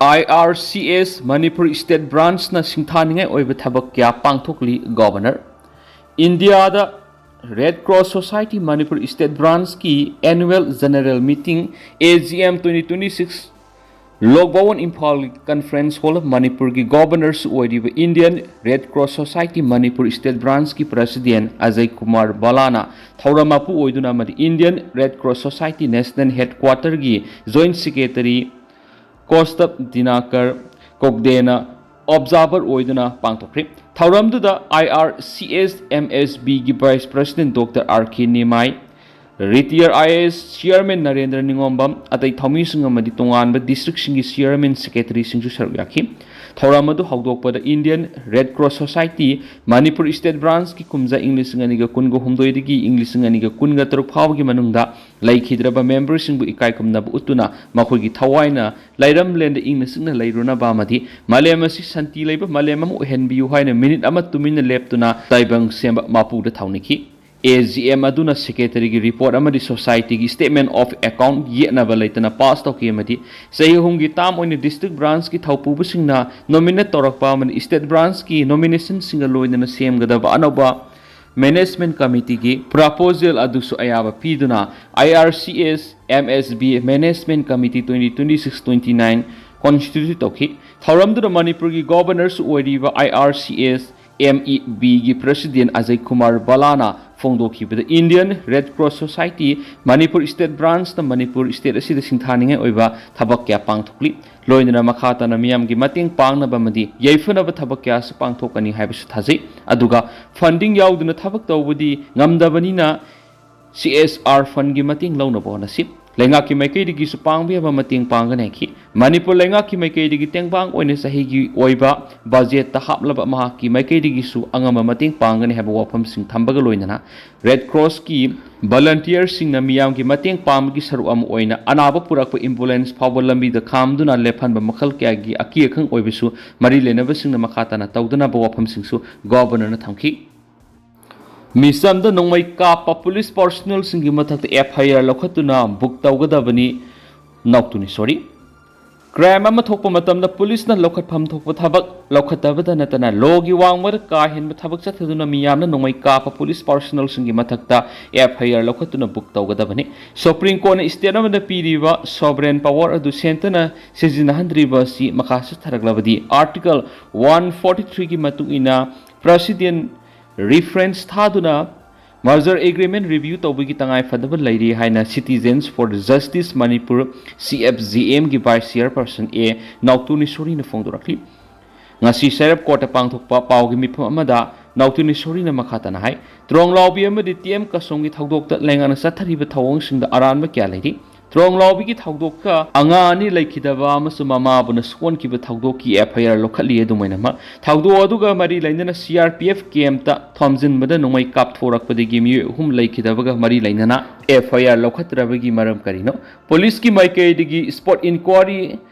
ꯑꯥꯏ ꯑꯥꯔ ꯁꯤ ꯑꯦꯁ ꯃꯅꯤꯄꯨꯔ ꯁ꯭ꯇꯦꯠ ꯕ꯭ꯔꯥꯟꯆꯅ ꯁꯤꯡꯊꯥꯅꯤꯡꯉꯥꯏ ꯑꯣꯏꯕ ꯊꯕꯛ ꯀꯌꯥ ꯄꯥꯡꯊꯣꯛꯂꯤ꯫ ꯒꯣꯚꯔꯅꯔ꯫ ꯏꯟꯗꯤꯌꯥꯗ red cross society Manipur state ꯕ꯭ꯔꯥꯟꯆꯀꯤ annual general meeting, A G M twenty twenty-six, Lok Bhavan ꯏꯝꯐꯥꯜꯒꯤ ꯀꯟꯐ꯭ꯔꯦꯟꯁ ꯍꯣꯜ, ꯃꯅꯤꯄꯨꯔꯒꯤ ꯒꯣꯚꯔꯅꯔꯁꯨ ꯑꯣꯏꯔꯤꯕ Indian red cross society Manipur state ꯕ꯭ꯔꯥꯟꯆꯀꯤ ꯄ꯭ꯔꯦꯁꯤꯗꯦꯟꯠ ꯑꯖꯌ ꯀꯨꯃꯥꯔ ꯕꯂꯥꯅ ꯊꯧꯔꯝ ꯃꯄꯨ ꯑꯣꯏꯗꯨꯅ ꯑꯃꯗꯤ Indian red cross society national ꯍꯦꯗꯀ꯭ꯋꯥꯇꯔꯒꯤ ꯖꯣꯏꯟꯠ ꯁꯦꯀ꯭ꯔꯦꯇꯔꯤ ꯀꯣꯁꯇꯞ ꯗꯤꯅꯥꯀꯔ ꯀꯣꯛꯗꯦꯅ ꯑꯣꯕꯖꯥꯔꯚꯔ ꯑꯣꯏꯗꯨꯅ ꯄꯥꯡꯊꯣꯛꯈ꯭ꯔꯦ꯫ ꯊꯧꯔꯝꯗꯨꯗ I R C S M S ꯕꯤꯒꯤ vice president doctor R K Nimai, retired I A S chairman Narendra Ningombam, ꯑꯇꯩ ꯊꯧꯃꯤꯁꯤꯡ ꯑꯃꯗꯤ ꯇꯣꯉꯥꯟꯕ ꯗꯤꯁꯇ꯭ꯔꯤꯛꯁꯤꯡꯒꯤ ꯆꯤꯌꯔꯃꯦꯟ ꯁꯦꯀ꯭ꯔꯦꯇꯔꯤꯁꯤꯡꯁꯨ ꯁꯔꯨꯛ ꯌꯥꯈꯤ꯫ ꯊꯧꯔꯝ ꯑꯗꯨ ꯍꯧꯗꯣꯛꯄꯗ Indian Red Cross Society Manipur State Branchꯀꯤ ꯀꯨꯝꯖꯥ ꯏꯪ ꯂꯤꯁꯤꯡ ꯑꯅꯤꯒ ꯀꯨꯟꯒ ꯍꯨꯝꯗꯣꯏꯗꯒꯤ ꯏꯪ ꯂꯤꯁꯤꯡ ꯑꯅꯤꯒ ꯀꯨꯟꯒ ꯇꯔꯨꯛ ꯐꯥꯎꯕꯒꯤ ꯃꯅꯨꯡꯗ ꯂꯩꯈꯤꯗ꯭ꯔꯕ memberꯁꯤꯡꯕꯨ ꯏꯀꯥꯏ ꯈꯨꯝꯅꯕ ꯎꯠꯇꯨꯅ ꯃꯈꯣꯏꯒꯤ ꯊꯋꯥꯏꯅ ꯂꯩꯔꯝꯂꯦꯟꯗ ꯏꯪꯅ ꯆꯤꯛꯅ ꯂꯩꯔꯨꯅꯕ ꯑꯃꯗꯤ ꯃꯥꯂꯦꯝ ꯑꯁꯤ ꯁꯥꯟꯇꯤ ꯂꯩꯕ ꯃꯥꯂꯦꯝ ꯑꯃ ꯑꯣꯏꯍꯟꯕꯤꯌꯨ ꯍꯥꯏꯅ minute ꯑꯃ ꯇꯨꯃꯤꯟꯅ ꯂꯦꯞꯇꯨꯅ ꯇꯥꯏꯕꯪ ꯁꯦꯝꯕ ꯃꯄꯨꯗ ꯊꯧꯅꯤꯈꯤ꯫ AGM ꯑꯗꯨꯅ secretaryꯒꯤ report ꯑꯃꯗꯤ societyꯒꯤ statement of account ꯌꯦꯠꯅꯕ ꯂꯩꯇꯅ pass ꯇꯧꯈꯤ ꯑꯃꯗꯤ ꯆꯍꯤ ꯑꯍꯨꯝꯒꯤ term ꯑꯣꯏꯅ district branchꯀꯤ ꯊꯧꯄꯨꯕꯁꯤꯡꯅ nominate ꯇꯧꯔꯛꯄ ꯑꯃꯗꯤ state branchꯀꯤ nominationꯁꯤꯡꯒ ꯂꯣꯏꯅꯅ ꯁꯦꯝꯒꯗꯕ ꯑꯅꯧꯕ management committeeꯒꯤ proposal ꯑꯗꯨꯁꯨ ꯑꯌꯥꯕ ꯄꯤꯗꯨꯅ IRCS MSB Management Committee twenty twenty-six twenty-nine constitute ꯇꯧꯈꯤ꯫ ꯊꯧꯔꯝꯗꯨꯗ ꯃꯅꯤꯄꯨꯔꯒꯤ governorꯁꯨ ꯑꯣꯏꯔꯤꯕ IRCS MeBꯒꯤ president Ajay Kumar ꯕꯂꯥꯅ ꯐꯣꯡꯗꯣꯛꯈꯤꯕꯗ Indian Red Cross Society Manipur State Branchꯅ Manipur state ꯑꯁꯤꯗ ꯁꯤꯡꯊꯥꯅꯤꯡꯉꯥꯏ ꯑꯣꯏꯕ ꯊꯕꯛ ꯀꯌꯥ ꯄꯥꯡꯊꯣꯛꯂꯤ꯫ ꯂꯣꯏꯅꯅ ꯃꯈꯥ ꯇꯥꯅ ꯃꯤꯌꯥꯝꯒꯤ ꯃꯇꯦꯡ ꯄꯥꯡꯅꯕ ꯑꯃꯗꯤ ꯌꯥꯏꯐꯅꯕ ꯊꯕꯛ ꯀꯌꯥꯁꯨ ꯄꯥꯡꯊꯣꯛꯀꯅꯤ ꯍꯥꯏꯕꯁꯨ ꯊꯥꯖꯩ꯫ ꯑꯗꯨꯒ funding ꯌꯥꯎꯗꯅ ꯊꯕꯛ ꯇꯧꯕꯗꯤ ꯉꯝꯗꯕꯅꯤꯅ CSR fundꯒꯤ ꯃꯇꯦꯡ ꯂꯧꯅꯕ ꯍꯣꯠꯅꯁꯤ꯫ ꯂꯩꯉꯥꯛꯀꯤ ꯃꯥꯏꯀꯩꯗꯒꯤꯁꯨ ꯄꯥꯡꯕ ꯌꯥꯕ ꯃꯇꯦꯡ ꯄꯥꯡꯒꯅꯤ ꯍꯥꯏꯈꯤ꯫ ꯃꯅꯤꯄꯨꯔ ꯂꯩꯉꯥꯛꯀꯤ ꯃꯥꯏꯀꯩꯗꯒꯤ ꯇꯦꯡꯕꯥꯡ ꯑꯣꯏꯅ ꯆꯍꯤꯒꯤ ꯑꯣꯏꯕ budgetꯇ ꯍꯥꯞꯂꯕ ꯃꯍꯥꯛꯀꯤ ꯃꯥꯏꯀꯩꯗꯒꯤꯁꯨ ꯑꯉꯝꯕ ꯃꯇꯦꯡ ꯄꯥꯡꯒꯅꯤ ꯍꯥꯏꯕ ꯋꯥꯐꯝꯁꯤꯡ ꯊꯝꯕꯒ ꯂꯣꯏꯅꯅ Red Crossꯀꯤ volunteerꯁꯤꯡꯅ ꯃꯤꯌꯥꯝꯒꯤ ꯃꯇꯦꯡ ꯄꯥꯡꯕꯒꯤ ꯁꯔꯨꯛ ꯑꯃ ꯑꯣꯏꯅ ꯑꯅꯥꯕ ꯄꯨꯔꯛꯄ ambulance ꯐꯥꯎꯕ ꯂꯝꯕꯤꯗ ꯈꯥꯝꯗꯨꯅ ꯂꯦꯞꯍꯟꯕ ꯃꯈꯜ ꯀꯌꯥꯒꯤ ꯑꯀꯤ ꯑꯈꯪ ꯑꯣꯏꯕꯁꯨ ꯃꯔꯤ ꯂꯩꯅꯕꯁꯤꯡꯅ ꯃꯈꯥ ꯇꯥꯅ ꯇꯧꯗꯅꯕ ꯋꯥꯐꯝꯁꯤꯡꯁꯨ governorꯅ ꯊꯝꯈꯤ꯫ ꯃꯤꯆꯝꯗ ꯅꯣꯡꯃꯩ ꯀꯥꯞꯄ police personnelꯁꯤꯡꯒꯤ ꯃꯊꯛꯇ FIR ꯂꯧꯈꯠꯇꯨꯅ book ꯇꯧꯒꯗꯕꯅꯤ꯫ ꯅꯥꯎꯇꯨꯅꯤ, sorry꯫ Crime ꯑꯃ ꯊꯣꯛꯄ ꯃꯇꯝꯗ policeꯅ ꯂꯧꯈꯠꯐꯝ ꯊꯣꯛꯄ ꯊꯕꯛ ꯂꯧꯈꯠꯇꯕꯗ ꯅꯠꯇꯅ lawꯒꯤ ꯋꯥꯡꯃꯗ ꯀꯥ ꯍꯦꯟꯕ ꯊꯕꯛ ꯆꯠꯊꯗꯨꯅ ꯃꯤꯌꯥꯝꯅ ꯅꯣꯡꯃꯩ ꯀꯥꯞꯄ police personnelꯁꯤꯡꯒꯤ ꯃꯊꯛꯇ FIR ꯂꯧꯈꯠꯇꯨꯅ book ꯇꯧꯒꯗꯕꯅꯤ꯫ Supreme Courtꯅ state ꯑꯃꯗ ꯄꯤꯔꯤꯕ sovereign power ꯑꯗꯨ centreꯅ ꯁꯤꯖꯤꯟꯅꯍꯟꯗ꯭ꯔꯤꯕ ꯑꯁꯤ ꯃꯈꯥ ꯆꯠꯊꯔꯛꯂꯕꯗꯤ Article one forty threeꯒꯤ ꯃꯇꯨꯡ ꯏꯟꯅ precedent reference ꯊꯥꯗꯨꯅ merger agreement review ꯇꯧꯕꯒꯤ ꯇꯉꯥꯏ ꯐꯗꯕ ꯂꯩꯔꯤ ꯍꯥꯏꯅ Citizens for Justice Manipur, CFJMꯒꯤ vice chairperson A ꯅꯥꯎꯇꯨꯅꯤ ꯁꯣꯔꯤꯅ ꯐꯣꯡꯗꯣꯔꯛꯂꯤ꯫ ꯉꯁꯤ ꯁꯩꯔꯞ courtꯇ ꯄꯥꯡꯊꯣꯛꯄ ꯄꯥꯎꯒꯤ ꯃꯤꯐꯝ ꯑꯃꯗ ꯅꯥꯎꯇꯨꯅꯤ ꯁꯣꯔꯤꯅ ꯃꯈꯥ ꯇꯥꯅ ꯍꯥꯏ, ꯇ꯭ꯔꯣꯡꯂꯥꯎꯕꯤ ꯑꯃꯗꯤ ꯇꯤ ꯑꯦꯝ ꯀꯁꯣꯝꯒꯤ ꯊꯧꯗꯣꯛꯇ ꯂꯩꯉꯥꯛꯅ ꯆꯠꯊꯔꯤꯕ ꯊꯧꯑꯣꯡꯁꯤꯡꯗ ꯑꯔꯥꯟꯕ ꯀꯌꯥ ꯂꯩꯔꯤ꯫ ꯇ꯭ꯔꯣꯡꯂꯥꯎꯕꯤꯒꯤ ꯊꯧꯗꯣꯛꯇ ꯑꯉꯥꯡ ꯑꯅꯤ ꯂꯩꯈꯤꯗꯕ ꯑꯃꯁꯨꯡ ꯃꯃꯥꯕꯨꯅ ꯁꯣꯛꯍꯟꯈꯤꯕ ꯊꯧꯗꯣꯛꯀꯤ F I R ꯂꯧꯈꯠꯂꯤ꯫ ꯑꯗꯨꯃꯥꯏꯅꯃꯛ ꯊꯧꯗꯣꯛ ꯑꯗꯨꯒ ꯃꯔꯤ ꯂꯩꯅꯅ C R P F camp ꯇ ꯊꯣꯝꯖꯤꯟꯕꯗ ꯅꯣꯡꯃꯩ ꯀꯥꯞꯊꯣꯔꯛꯄꯗꯒꯤ ꯃꯤꯑꯣꯏ ꯑꯍꯨꯝ ꯂꯩꯈꯤꯗꯕꯒ ꯃꯔꯤ ꯂꯩꯅꯅ F I R ꯂꯧꯈꯠꯇ꯭ꯔꯕꯒꯤ ꯃꯔꯝ ꯀꯔꯤꯅꯣ? ꯄꯨꯂꯤꯁꯀꯤ ꯃꯥꯏꯀꯩꯗꯒꯤ spot inquiry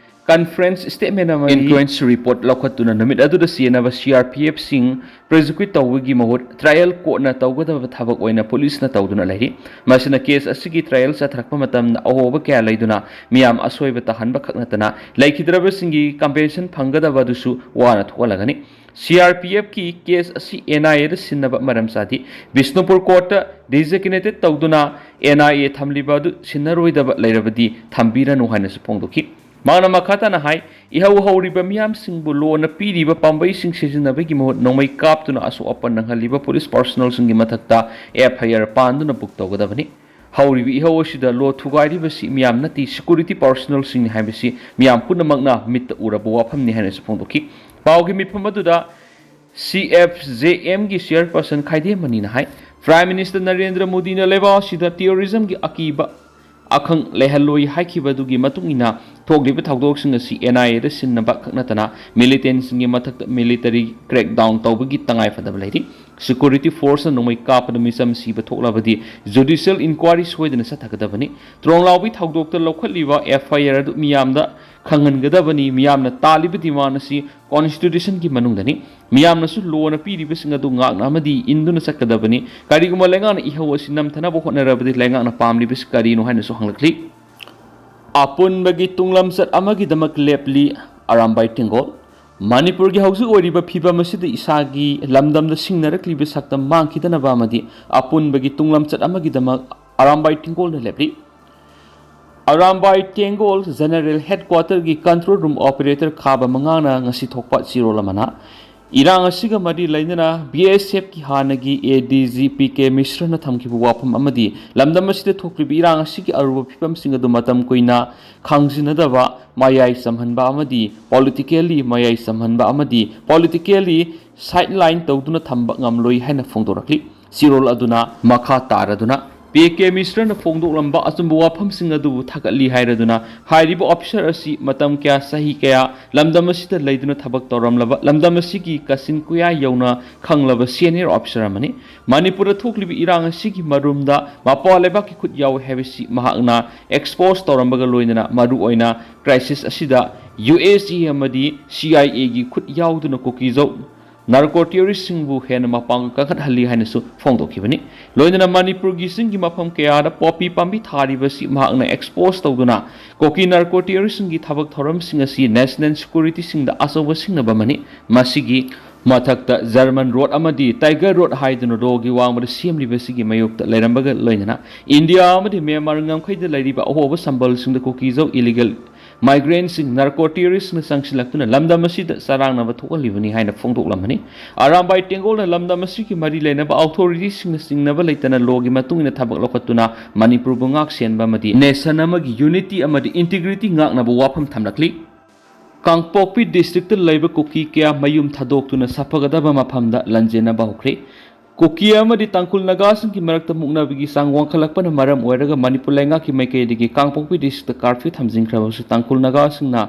conference statement ꯑꯃꯗꯤ inquest report ꯂꯧꯈꯠꯇꯨꯅ ꯅꯨꯃꯤꯠ ꯑꯗꯨꯗ ꯆꯦꯟꯅꯕ C R P F ꯁꯤꯡ prosecute ꯇꯧꯕꯒꯤ ꯃꯍꯨꯠ trial court ꯅ ꯇꯧꯒꯗꯕ ꯊꯕꯛ ꯑꯣꯏꯅ ꯄꯨꯂꯤꯁꯅ ꯇꯧꯗꯨꯅ ꯂꯩꯔꯤ꯫ ꯃꯁꯤꯅ case ꯑꯁꯤꯒꯤ trial ꯆꯠꯊꯔꯛꯄ ꯃꯇꯝꯗ ꯑꯍꯣꯕ ꯀꯌꯥ ꯂꯩꯗꯨꯅ ꯃꯤꯌꯥꯝ ꯑꯁꯣꯏꯕ ꯇꯥꯍꯟꯕ ꯈꯛ ꯅꯠꯇꯅ ꯂꯩꯈꯤꯗ꯭ꯔꯕꯁꯤꯡꯒꯤ compensation ꯐꯪꯒꯗꯕ ꯑꯗꯨꯁꯨ ꯋꯥꯅ ꯊꯣꯛꯍꯜꯂꯒꯅꯤ꯫ C R P F ꯀꯤ case ꯑꯁꯤ N I A ꯗ ꯁꯤꯟꯅꯕ ꯃꯔꯝ ꯆꯥꯗꯦ꯫ ꯕꯤꯁꯅꯨꯄꯨꯔ court ꯇ designated ꯇꯧꯗꯨꯅ N I A ꯊꯝꯂꯤꯕ ꯑꯗꯨ ꯁꯤꯟꯅꯔꯣꯏꯗꯕ ꯂꯩꯔꯕꯗꯤ ꯊꯝꯕꯤꯔꯅꯨ ꯍꯥꯏꯅꯁꯨ ꯐꯣꯡꯗꯣꯛꯈꯤ꯫ ꯃꯍꯥꯛꯅ ꯃꯈꯥ ꯇꯥꯅ ꯍꯥꯏ, ꯏꯍꯧ ꯍꯧꯔꯤꯕ ꯃꯤꯌꯥꯝꯁꯤꯡꯕꯨ ꯂꯣꯅ ꯄꯤꯔꯤꯕ ꯄꯥꯝꯕꯩꯁꯤꯡ ꯁꯤꯖꯤꯟꯅꯕꯒꯤ ꯃꯍꯨꯠ ꯅꯣꯡꯃꯩ ꯀꯥꯞꯇꯨꯅ ꯑꯁꯣꯛ ꯑꯄꯟ ꯅꯪꯍꯜꯂꯤꯕ ꯄꯨꯂꯤꯁ personnel ꯁꯤꯡꯒꯤ ꯃꯊꯛꯇ F I R ꯄꯥꯟꯗꯨꯅ book ꯇꯧꯒꯗꯕꯅꯤ꯫ ꯍꯧꯔꯤꯕ ꯏꯍꯧ ꯑꯁꯤꯗ ꯂꯣ ꯊꯨꯒꯥꯏꯔꯤꯕꯁꯤ ꯃꯤꯌꯥꯝ ꯅꯠꯇꯦ, security personnel ꯁꯤꯡꯅꯤ ꯍꯥꯏꯕꯁꯤ ꯃꯤꯌꯥꯝ ꯄꯨꯝꯅꯃꯛꯅ ꯃꯤꯠꯇ ꯎꯔꯕ ꯋꯥꯐꯝꯅꯤ ꯍꯥꯏꯅꯁꯨ ꯐꯣꯡꯗꯣꯛꯈꯤ꯫ ꯄꯥꯎꯒꯤ ꯃꯤꯐꯝ ꯑꯗꯨꯗ C F J M ꯒꯤ chairperson ꯈꯥꯏꯗꯦꯝ ꯃꯅꯤꯅ ꯍꯥꯏ, Prime Minister ꯅꯔꯦꯟꯗ꯭ꯔ ꯃꯣꯗꯤꯅ ꯂꯩꯕꯥꯛ ꯑꯁꯤꯗ terrorism ꯒꯤ ꯑꯀꯤꯕ ꯑꯈꯪ ꯂꯩꯍꯜꯂꯣꯏ ꯍꯥꯏꯈꯤꯕ ꯑꯗꯨꯒꯤ ꯃꯇꯨꯡ ꯏꯟꯅ ꯊꯣꯛꯂꯤꯕ ꯊꯧꯗꯣꯛꯁꯤꯡ ꯑꯁꯤ N I A ꯗ ꯁꯤꯟꯅꯕ ꯈꯛ ꯅꯠꯇꯅ militant ꯁꯤꯡꯒꯤ ꯃꯊꯛꯇ military crackdown ꯇꯧꯕꯒꯤ ꯇꯉꯥꯏ ꯐꯗꯕ ꯂꯩꯔꯤ꯫ Security force ꯅ ꯅꯣꯡꯃꯩ ꯀꯥꯞꯄꯗ ꯃꯤꯆꯝ ꯁꯤꯕ ꯊꯣꯛꯂꯕꯗꯤ judicial inquiry ꯁꯣꯏꯗꯅ ꯆꯠꯊꯒꯗꯕꯅꯤ꯫ ꯇ꯭ꯔꯣꯡꯂꯥꯎꯕꯤ ꯊꯧꯗꯣꯛꯇ ꯂꯧꯈꯠꯂꯤꯕ F I R ꯑꯗꯨ ꯃꯤꯌꯥꯝꯗ ꯈꯪꯍꯟꯒꯗꯕꯅꯤ꯫ ꯃꯤꯌꯥꯝꯅ ꯇꯥꯜꯂꯤꯕ demand ꯑꯁꯤ constitution ꯒꯤ ꯃꯅꯨꯡꯗꯅꯤ꯫ ꯃꯤꯌꯥꯝꯅꯁꯨ ꯂꯣꯅ ꯄꯤꯔꯤꯕꯁꯤꯡ ꯑꯗꯨ ꯉꯥꯛꯅ ꯑꯃꯗꯤ ꯏꯟꯗꯨꯅ ꯆꯠꯀꯗꯕꯅꯤ꯫ ꯀꯔꯤꯒꯨꯝꯕ ꯂꯩꯉꯥꯛꯅ ꯏꯍꯧ ꯑꯁꯤ ꯅꯝꯊꯅꯕ ꯍꯣꯠꯅꯔꯕꯗꯤ ꯂꯩꯉꯥꯛꯅ ꯄꯥꯝꯂꯤꯕꯁꯤ ꯀꯔꯤꯅꯣ ꯍꯥꯏꯅꯁꯨ ꯍꯪꯂꯛꯂꯤ꯫ ꯑꯄꯨꯟꯕꯒꯤ ꯇꯨꯡꯂꯝꯆꯠ ꯑꯃꯒꯤꯗꯃꯛ ꯂꯦꯞꯂꯤ ꯑꯔꯥꯝꯕꯥꯏ ꯇꯦꯡꯒꯣꯜ꯫ ꯃꯅꯤꯄꯨꯔꯒꯤ ꯍꯧꯖꯤꯛ ꯑꯣꯏꯔꯤꯕ ꯐꯤꯕꯝ ꯑꯁꯤꯗ ꯏꯁꯥꯒꯤ ꯂꯝꯗꯝꯗ ꯁꯤꯡꯅꯔꯛꯂꯤꯕ ꯁꯛꯇꯝ ꯃꯥꯡꯈꯤꯗꯅꯕ ꯑꯃꯗꯤ ꯑꯄꯨꯟꯕꯒꯤ ꯇꯨꯡꯂꯝꯆꯠ ꯑꯃꯒꯤꯗꯃꯛ ꯑꯔꯥꯝꯕꯥꯏ ꯇꯦꯡꯒꯣꯜꯅ ꯂꯦꯞꯂꯤ꯫ ꯑꯔꯥꯝꯕꯥꯏ ꯇꯦꯡꯒꯣꯜ General Headquarter ꯒꯤ control room operator ꯈꯥꯕ ꯃꯉꯥꯅ ꯉꯁꯤ ꯊꯣꯛꯄ ꯆꯦꯔꯣꯜ ꯑꯃꯅ, ꯏꯔꯥꯡ ꯑꯁꯤꯒ ꯃꯔꯤ ꯂꯩꯅꯅ B S F ꯀꯤ ꯍꯥꯟꯅꯒꯤ A D G P K ꯃꯤꯁ꯭ꯔꯅ ꯊꯝꯈꯤꯕ ꯋꯥꯐꯝ ꯑꯃꯗꯤ ꯂꯝꯗꯝ ꯑꯁꯤꯗ ꯊꯣꯛꯂꯤꯕ ꯏꯔꯥꯡ ꯑꯁꯤꯒꯤ ꯑꯔꯨꯕ ꯐꯤꯕꯝꯁꯤꯡ ꯑꯗꯨ ꯃꯇꯝ ꯀꯨꯏꯅ ꯈꯪꯖꯤꯟꯅꯗꯕ, ꯃꯌꯥꯏ ꯆꯝꯍꯟꯕ ꯑꯃꯗꯤ politically ꯃꯌꯥꯏ ꯆꯝꯍꯟꯕ ꯑꯃꯗꯤ politically sideline ꯇꯧꯗꯨꯅ ꯊꯝꯕ ꯉꯝꯂꯣꯏ ꯍꯥꯏꯅ ꯐꯣꯡꯗꯣꯔꯛꯂꯤ꯫ ꯆꯦꯔꯣꯜ ꯑꯗꯨꯅ ꯃꯈꯥ ꯇꯥꯔꯗꯨꯅ, ꯄꯤ ꯀꯦ ꯃꯤꯁ꯭ꯔꯅ ꯐꯣꯡꯗꯣꯛꯂꯝꯕ ꯑꯆꯨꯝꯕ ꯋꯥꯐꯝꯁꯤꯡ ꯑꯗꯨꯕꯨ ꯊꯥꯒꯠꯂꯤ ꯍꯥꯏꯔꯗꯨꯅ, ꯍꯥꯏꯔꯤꯕ ꯑꯣꯐꯤꯁꯥꯔ ꯑꯁꯤ ꯃꯇꯝ ꯀꯌꯥ, ꯆꯍꯤ ꯀꯌꯥ ꯂꯝꯗꯝ ꯑꯁꯤꯗ ꯂꯩꯗꯨꯅ ꯊꯕꯛ ꯇꯧꯔꯝꯂꯕ, ꯂꯝꯗꯝ ꯑꯁꯤꯒꯤ ꯀꯥꯆꯤꯟ ꯀꯣꯌꯥ ꯌꯧꯅ ꯈꯪꯂꯕ ꯁꯦꯅꯤꯌꯔ ꯑꯣꯐꯤꯁꯥꯔ ꯑꯃꯅꯤ꯫ ꯃꯅꯤꯄꯨꯔꯗ ꯊꯣꯛꯂꯤꯕ ꯏꯔꯥꯡ ꯑꯁꯤꯒꯤ ꯃꯔꯨꯝꯗ ꯃꯄꯥꯟ ꯂꯩꯕꯥꯛꯀꯤ ꯈꯨꯠ ꯌꯥꯎꯏ ꯍꯥꯏꯕꯁꯤ ꯃꯍꯥꯛꯅ ꯑꯦꯛꯁꯄꯣꯖ ꯇꯧꯔꯝꯕꯒ ꯂꯣꯏꯅꯅ, ꯃꯔꯨꯑꯣꯏꯅ ꯀ꯭ꯔꯥꯏꯁꯤꯁ ꯑꯁꯤꯗ ꯌꯨ ꯑꯦꯁ ꯑꯦ ꯑꯃꯗꯤ ꯁꯤ ꯑꯥꯏ ꯑꯦꯒꯤ ꯈꯨꯠ ꯌꯥꯎꯗꯨꯅ ꯀꯨꯀꯤꯖꯧ ꯅꯥꯔꯀꯣ ꯇꯦꯔꯣꯔꯤꯁ꯭ꯠꯁꯤꯡꯕꯨ ꯍꯦꯟꯅ ꯃꯄꯥꯡꯒꯜ ꯀꯟꯈꯠꯍꯜꯂꯤ ꯍꯥꯏꯅꯁꯨ ꯐꯣꯡꯗꯣꯛꯈꯤꯕꯅꯤ꯫ ꯂꯣꯏꯅꯅ ꯃꯅꯤꯄꯨꯔꯒꯤ ꯆꯤꯡꯒꯤ ꯃꯐꯝ ꯀꯌꯥꯗ ꯄꯣꯄꯤ ꯄꯥꯝꯕꯤ ꯊꯥꯔꯤꯕꯁꯤ ꯃꯍꯥꯛꯅ ꯑꯦꯛꯁꯄꯣꯖ ꯇꯧꯗꯨꯅ ꯀꯨꯀꯤ ꯅꯥꯔꯀꯣ ꯇꯦꯔꯣꯔꯤꯁ꯭ꯠꯁꯤꯡꯒꯤ ꯊꯕꯛ ꯊꯧꯔꯝꯁꯤꯡ ꯑꯁꯤ ꯅꯦꯁꯅꯦꯜ ꯁꯦꯀ꯭ꯌꯨꯔꯤꯇꯤꯁꯤꯡꯗ ꯑꯆꯧꯕ ꯁꯤꯡꯅꯕ ꯑꯃꯅꯤ꯫ ꯃꯁꯤꯒꯤ ꯃꯊꯛꯇ ꯖꯔꯃꯟ ꯔꯣꯗ ꯑꯃꯗꯤ ꯇꯥꯏꯒꯔ ꯔꯣꯗ ꯍꯥꯏꯗꯨꯅ ꯂꯣꯒꯤ ꯋꯥꯡꯃꯗ ꯁꯦꯝꯂꯤꯕꯁꯤꯒꯤ ꯃꯥꯌꯣꯛꯇ ꯂꯩꯔꯝꯕꯒ ꯂꯣꯏꯅꯅ ꯏꯟꯗꯤꯌꯥ ꯑꯃꯗꯤ ꯃ꯭ꯌꯥꯟꯃꯥꯔ ꯉꯝꯈꯩꯗ ꯂꯩꯔꯤꯕ ꯑꯍꯣꯕ ꯁꯝꯕꯜꯁꯤꯡꯗ ꯀꯨꯀꯤꯖꯧ ꯏꯂꯤꯒꯦꯜ ꯃꯥꯏꯒ꯭ꯔꯦꯟꯁꯤꯡ ꯅꯥꯔꯀꯣ ꯇꯦꯔꯣꯔꯤꯁ꯭ꯠꯅ ꯆꯪꯁꯤꯜꯂꯛꯇꯨꯅ ꯂꯝꯗꯝ ꯑꯁꯤꯗ ꯆꯔꯥꯡꯅꯕ ꯊꯣꯛꯍꯜꯂꯤꯕꯅꯤ ꯍꯥꯏꯅ ꯐꯣꯡꯗꯣꯛꯂꯝꯕꯅꯤ꯫ ꯑꯔꯥꯝꯕꯥꯏ ꯇꯦꯡꯒꯣꯜꯅ ꯂꯝꯗꯝ ꯑꯁꯤꯒꯤ ꯃꯔꯤ ꯂꯩꯅꯕ ꯑꯣꯊꯣꯔꯤꯇꯤꯁꯤꯡꯅ ꯆꯤꯡꯅꯕ ꯂꯩꯇꯅ ꯂꯣꯒꯤ ꯃꯇꯨꯡ ꯏꯟꯅ ꯊꯕꯛ ꯂꯧꯈꯠꯇꯨꯅ ꯃꯅꯤꯄꯨꯔꯕꯨ ꯉꯥꯛ ꯁꯦꯟꯕ ꯑꯃꯗꯤ ꯅꯦꯁꯟ ꯑꯃꯒꯤ ꯌꯨꯅꯤꯇꯤ ꯑꯃꯗꯤ ꯏꯟꯇꯤꯒ꯭ꯔꯤꯇꯤ ꯉꯥꯛꯅꯕ ꯋꯥꯐꯝ ꯊꯝꯂꯛꯂꯤ꯫ ꯀꯥꯡꯄꯣꯛꯄꯤ ꯗꯤꯁꯇ꯭ꯔꯤꯛꯇ ꯂꯩꯕ ꯀꯨꯀꯤ ꯀꯌꯥ ꯃꯌꯨꯝ ꯊꯥꯗꯣꯛꯇꯨꯅ ꯁꯥꯐꯒꯗꯕ ꯃꯐꯝꯗ ꯂꯥꯟꯖꯦꯟꯅꯕ ꯍꯧꯈ꯭ꯔꯦ꯫ ꯀꯨꯀꯤ ꯑꯃꯗꯤ ꯇꯥꯡꯈꯨꯜ ꯅꯥꯒꯥꯁꯤꯡꯒꯤ ꯃꯔꯛꯇ ꯃꯨꯛꯅꯕꯒꯤ ꯆꯥꯡ ꯋꯥꯡꯈꯠꯂꯛꯄꯅ ꯃꯔꯝ ꯑꯣꯏꯔꯒ ꯃꯅꯤꯄꯨꯔ ꯂꯩꯉꯥꯛꯀꯤ ꯃꯥꯏꯀꯩꯗꯒꯤ ꯀꯥꯡꯄꯣꯛꯄꯤ ꯗꯤꯁꯇ꯭ꯔꯤꯛꯇ ꯀꯥꯔꯐ꯭ꯌꯨ ꯊꯝꯖꯤꯟꯈ꯭ꯔꯕꯁꯨ ꯇꯥꯡꯈꯨꯜ ꯅꯥꯒꯥꯁꯤꯡꯅ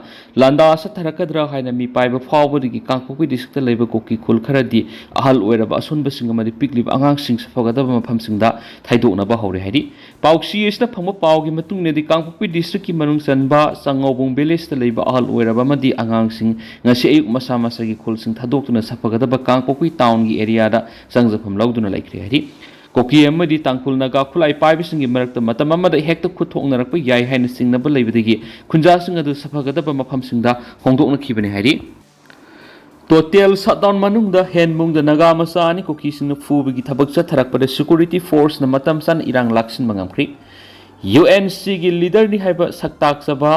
ꯂꯥꯟꯗꯥ ꯆꯠꯊꯔꯛꯀꯗ꯭ꯔꯥ ꯍꯥꯏꯅ ꯃꯤꯄꯥꯏꯕ ꯐꯥꯎꯕꯗꯒꯤ ꯀꯥꯡꯄꯣꯛꯄꯤ ꯗꯤꯁꯇ꯭ꯔꯤꯛꯇ ꯂꯩꯕ ꯀꯨꯀꯤ ꯈꯨꯜ ꯈꯔꯗꯤ ꯑꯍꯜ ꯑꯣꯏꯔꯕ ꯑꯁꯣꯟꯕꯁꯤꯡ ꯑꯃꯗꯤ ꯄꯤꯛꯂꯤꯕ ꯑꯉꯥꯡꯁꯤꯡ ꯁꯥꯐꯒꯗꯕ ꯃꯐꯝꯁꯤꯡꯗ ꯊꯩꯗꯣꯛꯅꯕ ꯍꯧꯔꯦ ꯍꯥꯏꯔꯤ꯫ ꯄꯥꯎꯆꯦ ꯑꯁꯤꯅ ꯐꯪꯕ ꯄꯥꯎꯒꯤ ꯃꯇꯨꯡ ꯏꯟꯅꯗꯤ ꯀꯥꯡꯄꯣꯛꯄꯤ ꯗꯤꯁꯇ꯭ꯔꯤꯛꯀꯤ ꯃꯅꯨꯡ ꯆꯟꯕ ꯆꯥꯉꯧꯕꯨꯡ ꯚꯤꯂꯦꯖꯇ ꯂꯩꯕ ꯑꯍꯜ ꯑꯣꯏꯔꯕ ꯑꯃꯗꯤ ꯑꯉꯥꯡꯁꯤꯡ ꯉꯁꯤ ꯑꯌꯨꯛ ꯃꯁꯥ ꯃꯁꯥꯒꯤ ꯈꯨꯜꯁꯤꯡ ꯊꯥꯗꯣꯛꯇꯨꯅ ꯁꯥꯐꯒꯗꯕ ꯀꯥꯡꯄꯣꯛꯄꯤ ꯇꯥꯎꯟꯒꯤ ꯑꯦꯔꯤꯌꯥꯗ ꯆꯪꯖꯐꯝ ꯂꯧꯗꯨꯅ ꯂꯩꯈ꯭ꯔꯦ ꯍꯥꯏꯔꯤ꯫ ꯀꯨꯀꯤ ꯑꯃꯗꯤ ꯇꯥꯡꯈꯨꯜ ꯅꯥꯒꯥ ꯈꯨꯠꯂꯥꯏ ꯄꯥꯏꯕꯁꯤꯡꯒꯤ ꯃꯔꯛꯇ ꯃꯇꯝ ꯑꯃꯗ ꯍꯦꯛꯇ ꯈꯨꯠ ꯊꯣꯛꯅꯔꯛꯄ ꯌꯥꯏ ꯍꯥꯏꯅ ꯆꯤꯡꯅꯕ ꯂꯩꯕꯗꯒꯤ ꯈꯨꯟꯖꯥꯁꯤꯡ ꯑꯗꯨ ꯁꯥꯐꯒꯗꯕ ꯃꯐꯝꯁꯤꯡꯗ ꯍꯣꯡꯗꯣꯛꯅꯈꯤꯕꯅꯤ ꯍꯥꯏꯔꯤ꯫ ꯇꯣꯇꯦꯜ ꯁꯠꯗꯥꯎꯟ ꯃꯅꯨꯡꯗ ꯍꯦꯟꯃꯨꯡꯗ ꯅꯥꯒꯥ ꯃꯆꯥ ꯑꯅꯤ ꯀꯨꯀꯤꯁꯤꯡꯅ ꯐꯨꯕꯒꯤ ꯊꯕꯛ ꯆꯠꯊꯔꯛꯄꯗ ꯁꯦꯀ꯭ꯌꯨꯔꯤꯇꯤ ꯐꯣꯔꯁꯅ ꯃꯇꯝ ꯆꯥꯅ ꯏꯔꯥꯡ ꯂꯥꯛꯁꯤꯟꯕ ꯉꯝꯈ꯭ꯔꯤ꯫ ꯌꯨ ꯑꯦꯟ ꯁꯤꯒꯤ ꯂꯤꯗꯔꯅꯤ ꯍꯥꯏꯕ ꯁꯛ ꯇꯥꯛꯆꯕ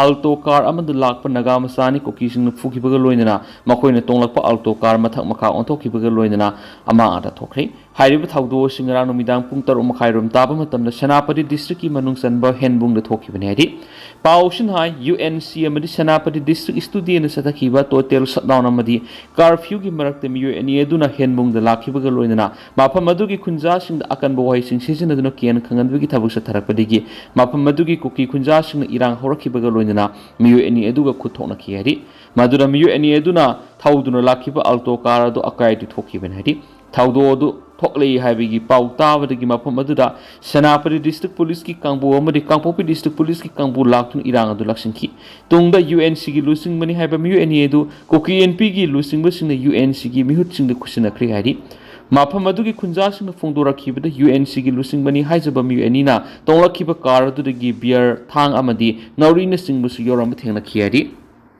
ꯑꯜꯇꯣ ꯀꯥꯔ ꯑꯃꯗ ꯂꯥꯛꯄ ꯅꯥꯒꯥ ꯃꯆꯥ ꯑꯅꯤ ꯀꯨꯀꯤꯁꯤꯡꯅ ꯐꯨꯈꯤꯕꯒ ꯂꯣꯏꯅꯅ ꯃꯈꯣꯏꯅ ꯇꯣꯡꯂꯛꯄ ꯑꯜꯇꯣ ꯀꯥꯔ ꯃꯊꯛ ꯃꯈꯥ ꯑꯣꯟꯊꯣꯛꯈꯤꯕꯒ ꯂꯣꯏꯅꯅ ꯑꯃꯥꯡ ꯑꯇꯥ ꯊꯣꯛꯈ꯭ꯔꯦ꯫ ꯍꯥꯏꯔꯤꯕ ꯊꯧꯗꯣꯛ ꯑꯁꯤ ꯉꯔꯥꯡ ꯅꯨꯃꯤꯗꯥꯡ ꯄꯨꯡ ꯇꯔꯨꯛ ꯃꯈꯥꯏ ꯔꯣꯝ ꯇꯥꯕ ꯃꯇꯝꯗ ꯁꯦꯅꯥꯄꯇꯤ ꯗꯤꯁꯇ꯭ꯔꯤꯛꯀꯤ ꯃꯅꯨꯡ ꯆꯟꯕ ꯍꯦꯟꯕꯨꯡꯗ ꯊꯣꯛꯈꯤꯕꯅꯤ ꯍꯥꯏꯔꯤ꯫ ꯄꯥꯎꯁꯤꯅ ꯍꯥꯏ, ꯌꯨ ꯑꯦꯟ ꯁꯤ ꯑꯃꯗꯤ ꯁꯦꯅꯥꯄꯇꯤ ꯗꯤꯁꯇ꯭ꯔꯤꯛ ꯁ꯭ꯇꯨꯗꯤꯑꯣꯅ ꯆꯠꯊꯈꯤꯕ ꯇꯣꯇꯦꯜ ꯁꯠꯗꯥꯎꯟ ꯑꯃꯗꯤ ꯀꯥꯔꯐ꯭ꯌꯨꯒꯤ ꯃꯔꯛꯇ ꯃꯤꯑꯣꯏ ꯑꯅꯤ ꯑꯗꯨꯅ ꯍꯦꯟꯕꯨꯡꯗ ꯂꯥꯛꯈꯤꯕꯒ ꯂꯣꯏꯅꯅ ꯃꯐꯝ ꯑꯗꯨꯒꯤ ꯈꯨꯟꯖꯥꯁꯤꯡꯗ ꯑꯀꯟꯕ ꯋꯥꯍꯩꯁꯤꯡ ꯁꯤꯖꯤꯟꯅꯗꯨꯅ ꯀꯤꯍꯟ ꯈꯪꯍꯟꯕꯒꯤ ꯊꯕꯛ ꯆꯠꯊꯔꯛꯄꯗꯒꯤ ꯃꯐꯝ ꯑꯗꯨꯒꯤ ꯀꯨꯀꯤ ꯈꯨꯟꯖꯥꯁꯤꯡꯅ ꯏꯔꯥꯡ ꯍꯧꯔꯛꯈꯤꯕꯒ ꯂꯣꯏꯅꯅ ꯃꯤꯑꯣꯏ ꯑꯅꯤ ꯑꯗꯨꯒ ꯈꯨꯠ ꯊꯣꯛꯅꯈꯤ ꯍꯥꯏꯔꯤ꯫ ꯃꯗꯨꯅ ꯃꯤꯑꯣꯏ ꯑꯅꯤ ꯑꯗꯨꯅ ꯊꯧꯗꯨꯅ ꯂꯥꯛꯈꯤꯕ ꯑꯜꯇꯣ ꯀꯥꯔ ꯑꯗꯨ ꯑꯀꯥꯏ ꯑꯇꯣꯏ ꯊꯣꯛꯈꯤꯕꯅꯤ ꯍꯥꯏꯔꯤ꯫ ꯊꯧꯗꯣꯛ ꯑꯗꯨ ꯊꯣꯛꯂꯛꯏ ꯍꯥꯏꯕꯒꯤ ꯄꯥꯎ ꯇꯥꯕꯗꯒꯤ ꯃꯐꯝ ꯑꯗꯨꯗ ꯁꯦꯅꯥꯄꯇꯤ ꯗꯤꯁꯇ꯭ꯔꯤꯛ ꯄꯨꯂꯤꯁꯀꯤ ꯀꯥꯡꯕꯨ ꯑꯃꯗꯤ ꯀꯥꯡꯄꯣꯛꯄꯤ ꯗꯤꯁꯇ꯭ꯔꯤꯛ ꯄꯨꯂꯤꯁꯀꯤ ꯀꯥꯡꯕꯨ ꯂꯥꯛꯇꯨꯅ ꯏꯔꯥꯡ ꯑꯗꯨ ꯂꯥꯛꯁꯤꯟꯈꯤ꯫ ꯇꯨꯡꯗ ꯌꯨ ꯑꯦꯟ ꯁꯤꯒꯤ ꯂꯨꯆꯤꯡꯕꯅꯤ ꯍꯥꯏꯕ ꯃꯤꯑꯣꯏ ꯑꯅꯤ ꯑꯗꯨ ꯀꯨꯀꯤ ꯑꯦꯟ ꯄꯤꯒꯤ ꯂꯨꯆꯤꯡꯕꯁꯤꯡꯅ ꯌꯨ ꯑꯦꯟ ꯁꯤꯒꯤ ꯃꯤꯍꯨꯠꯁꯤꯡꯗ ꯈꯨꯠꯁꯤꯟꯅꯈ꯭ꯔꯦ ꯍꯥꯏꯔꯤ꯫ ꯃꯐꯝ ꯑꯗꯨꯒꯤ ꯈꯨꯟꯖꯥꯁꯤꯡꯅ ꯐꯣꯡꯗꯣꯔꯛꯈꯤꯕꯗ ꯌꯨ ꯑꯦꯟ ꯁꯤꯒꯤ ꯂꯨꯆꯤꯡꯕꯅꯤ ꯍꯥꯏꯖꯕ ꯃꯤꯑꯣꯏ ꯑꯅꯤꯅ ꯇꯣꯡꯂꯛꯈꯤꯕ ꯀꯥꯔ ꯑꯗꯨꯗꯒꯤ ꯕꯤꯌꯔ, ꯊꯥꯡ ꯑꯃꯗꯤ ꯅꯥꯎꯔꯤꯅꯆꯤꯡꯕꯁꯨ ꯌꯥꯎꯔꯝꯕ ꯊꯦꯡꯅꯈꯤ ꯍꯥꯏꯔꯤ꯫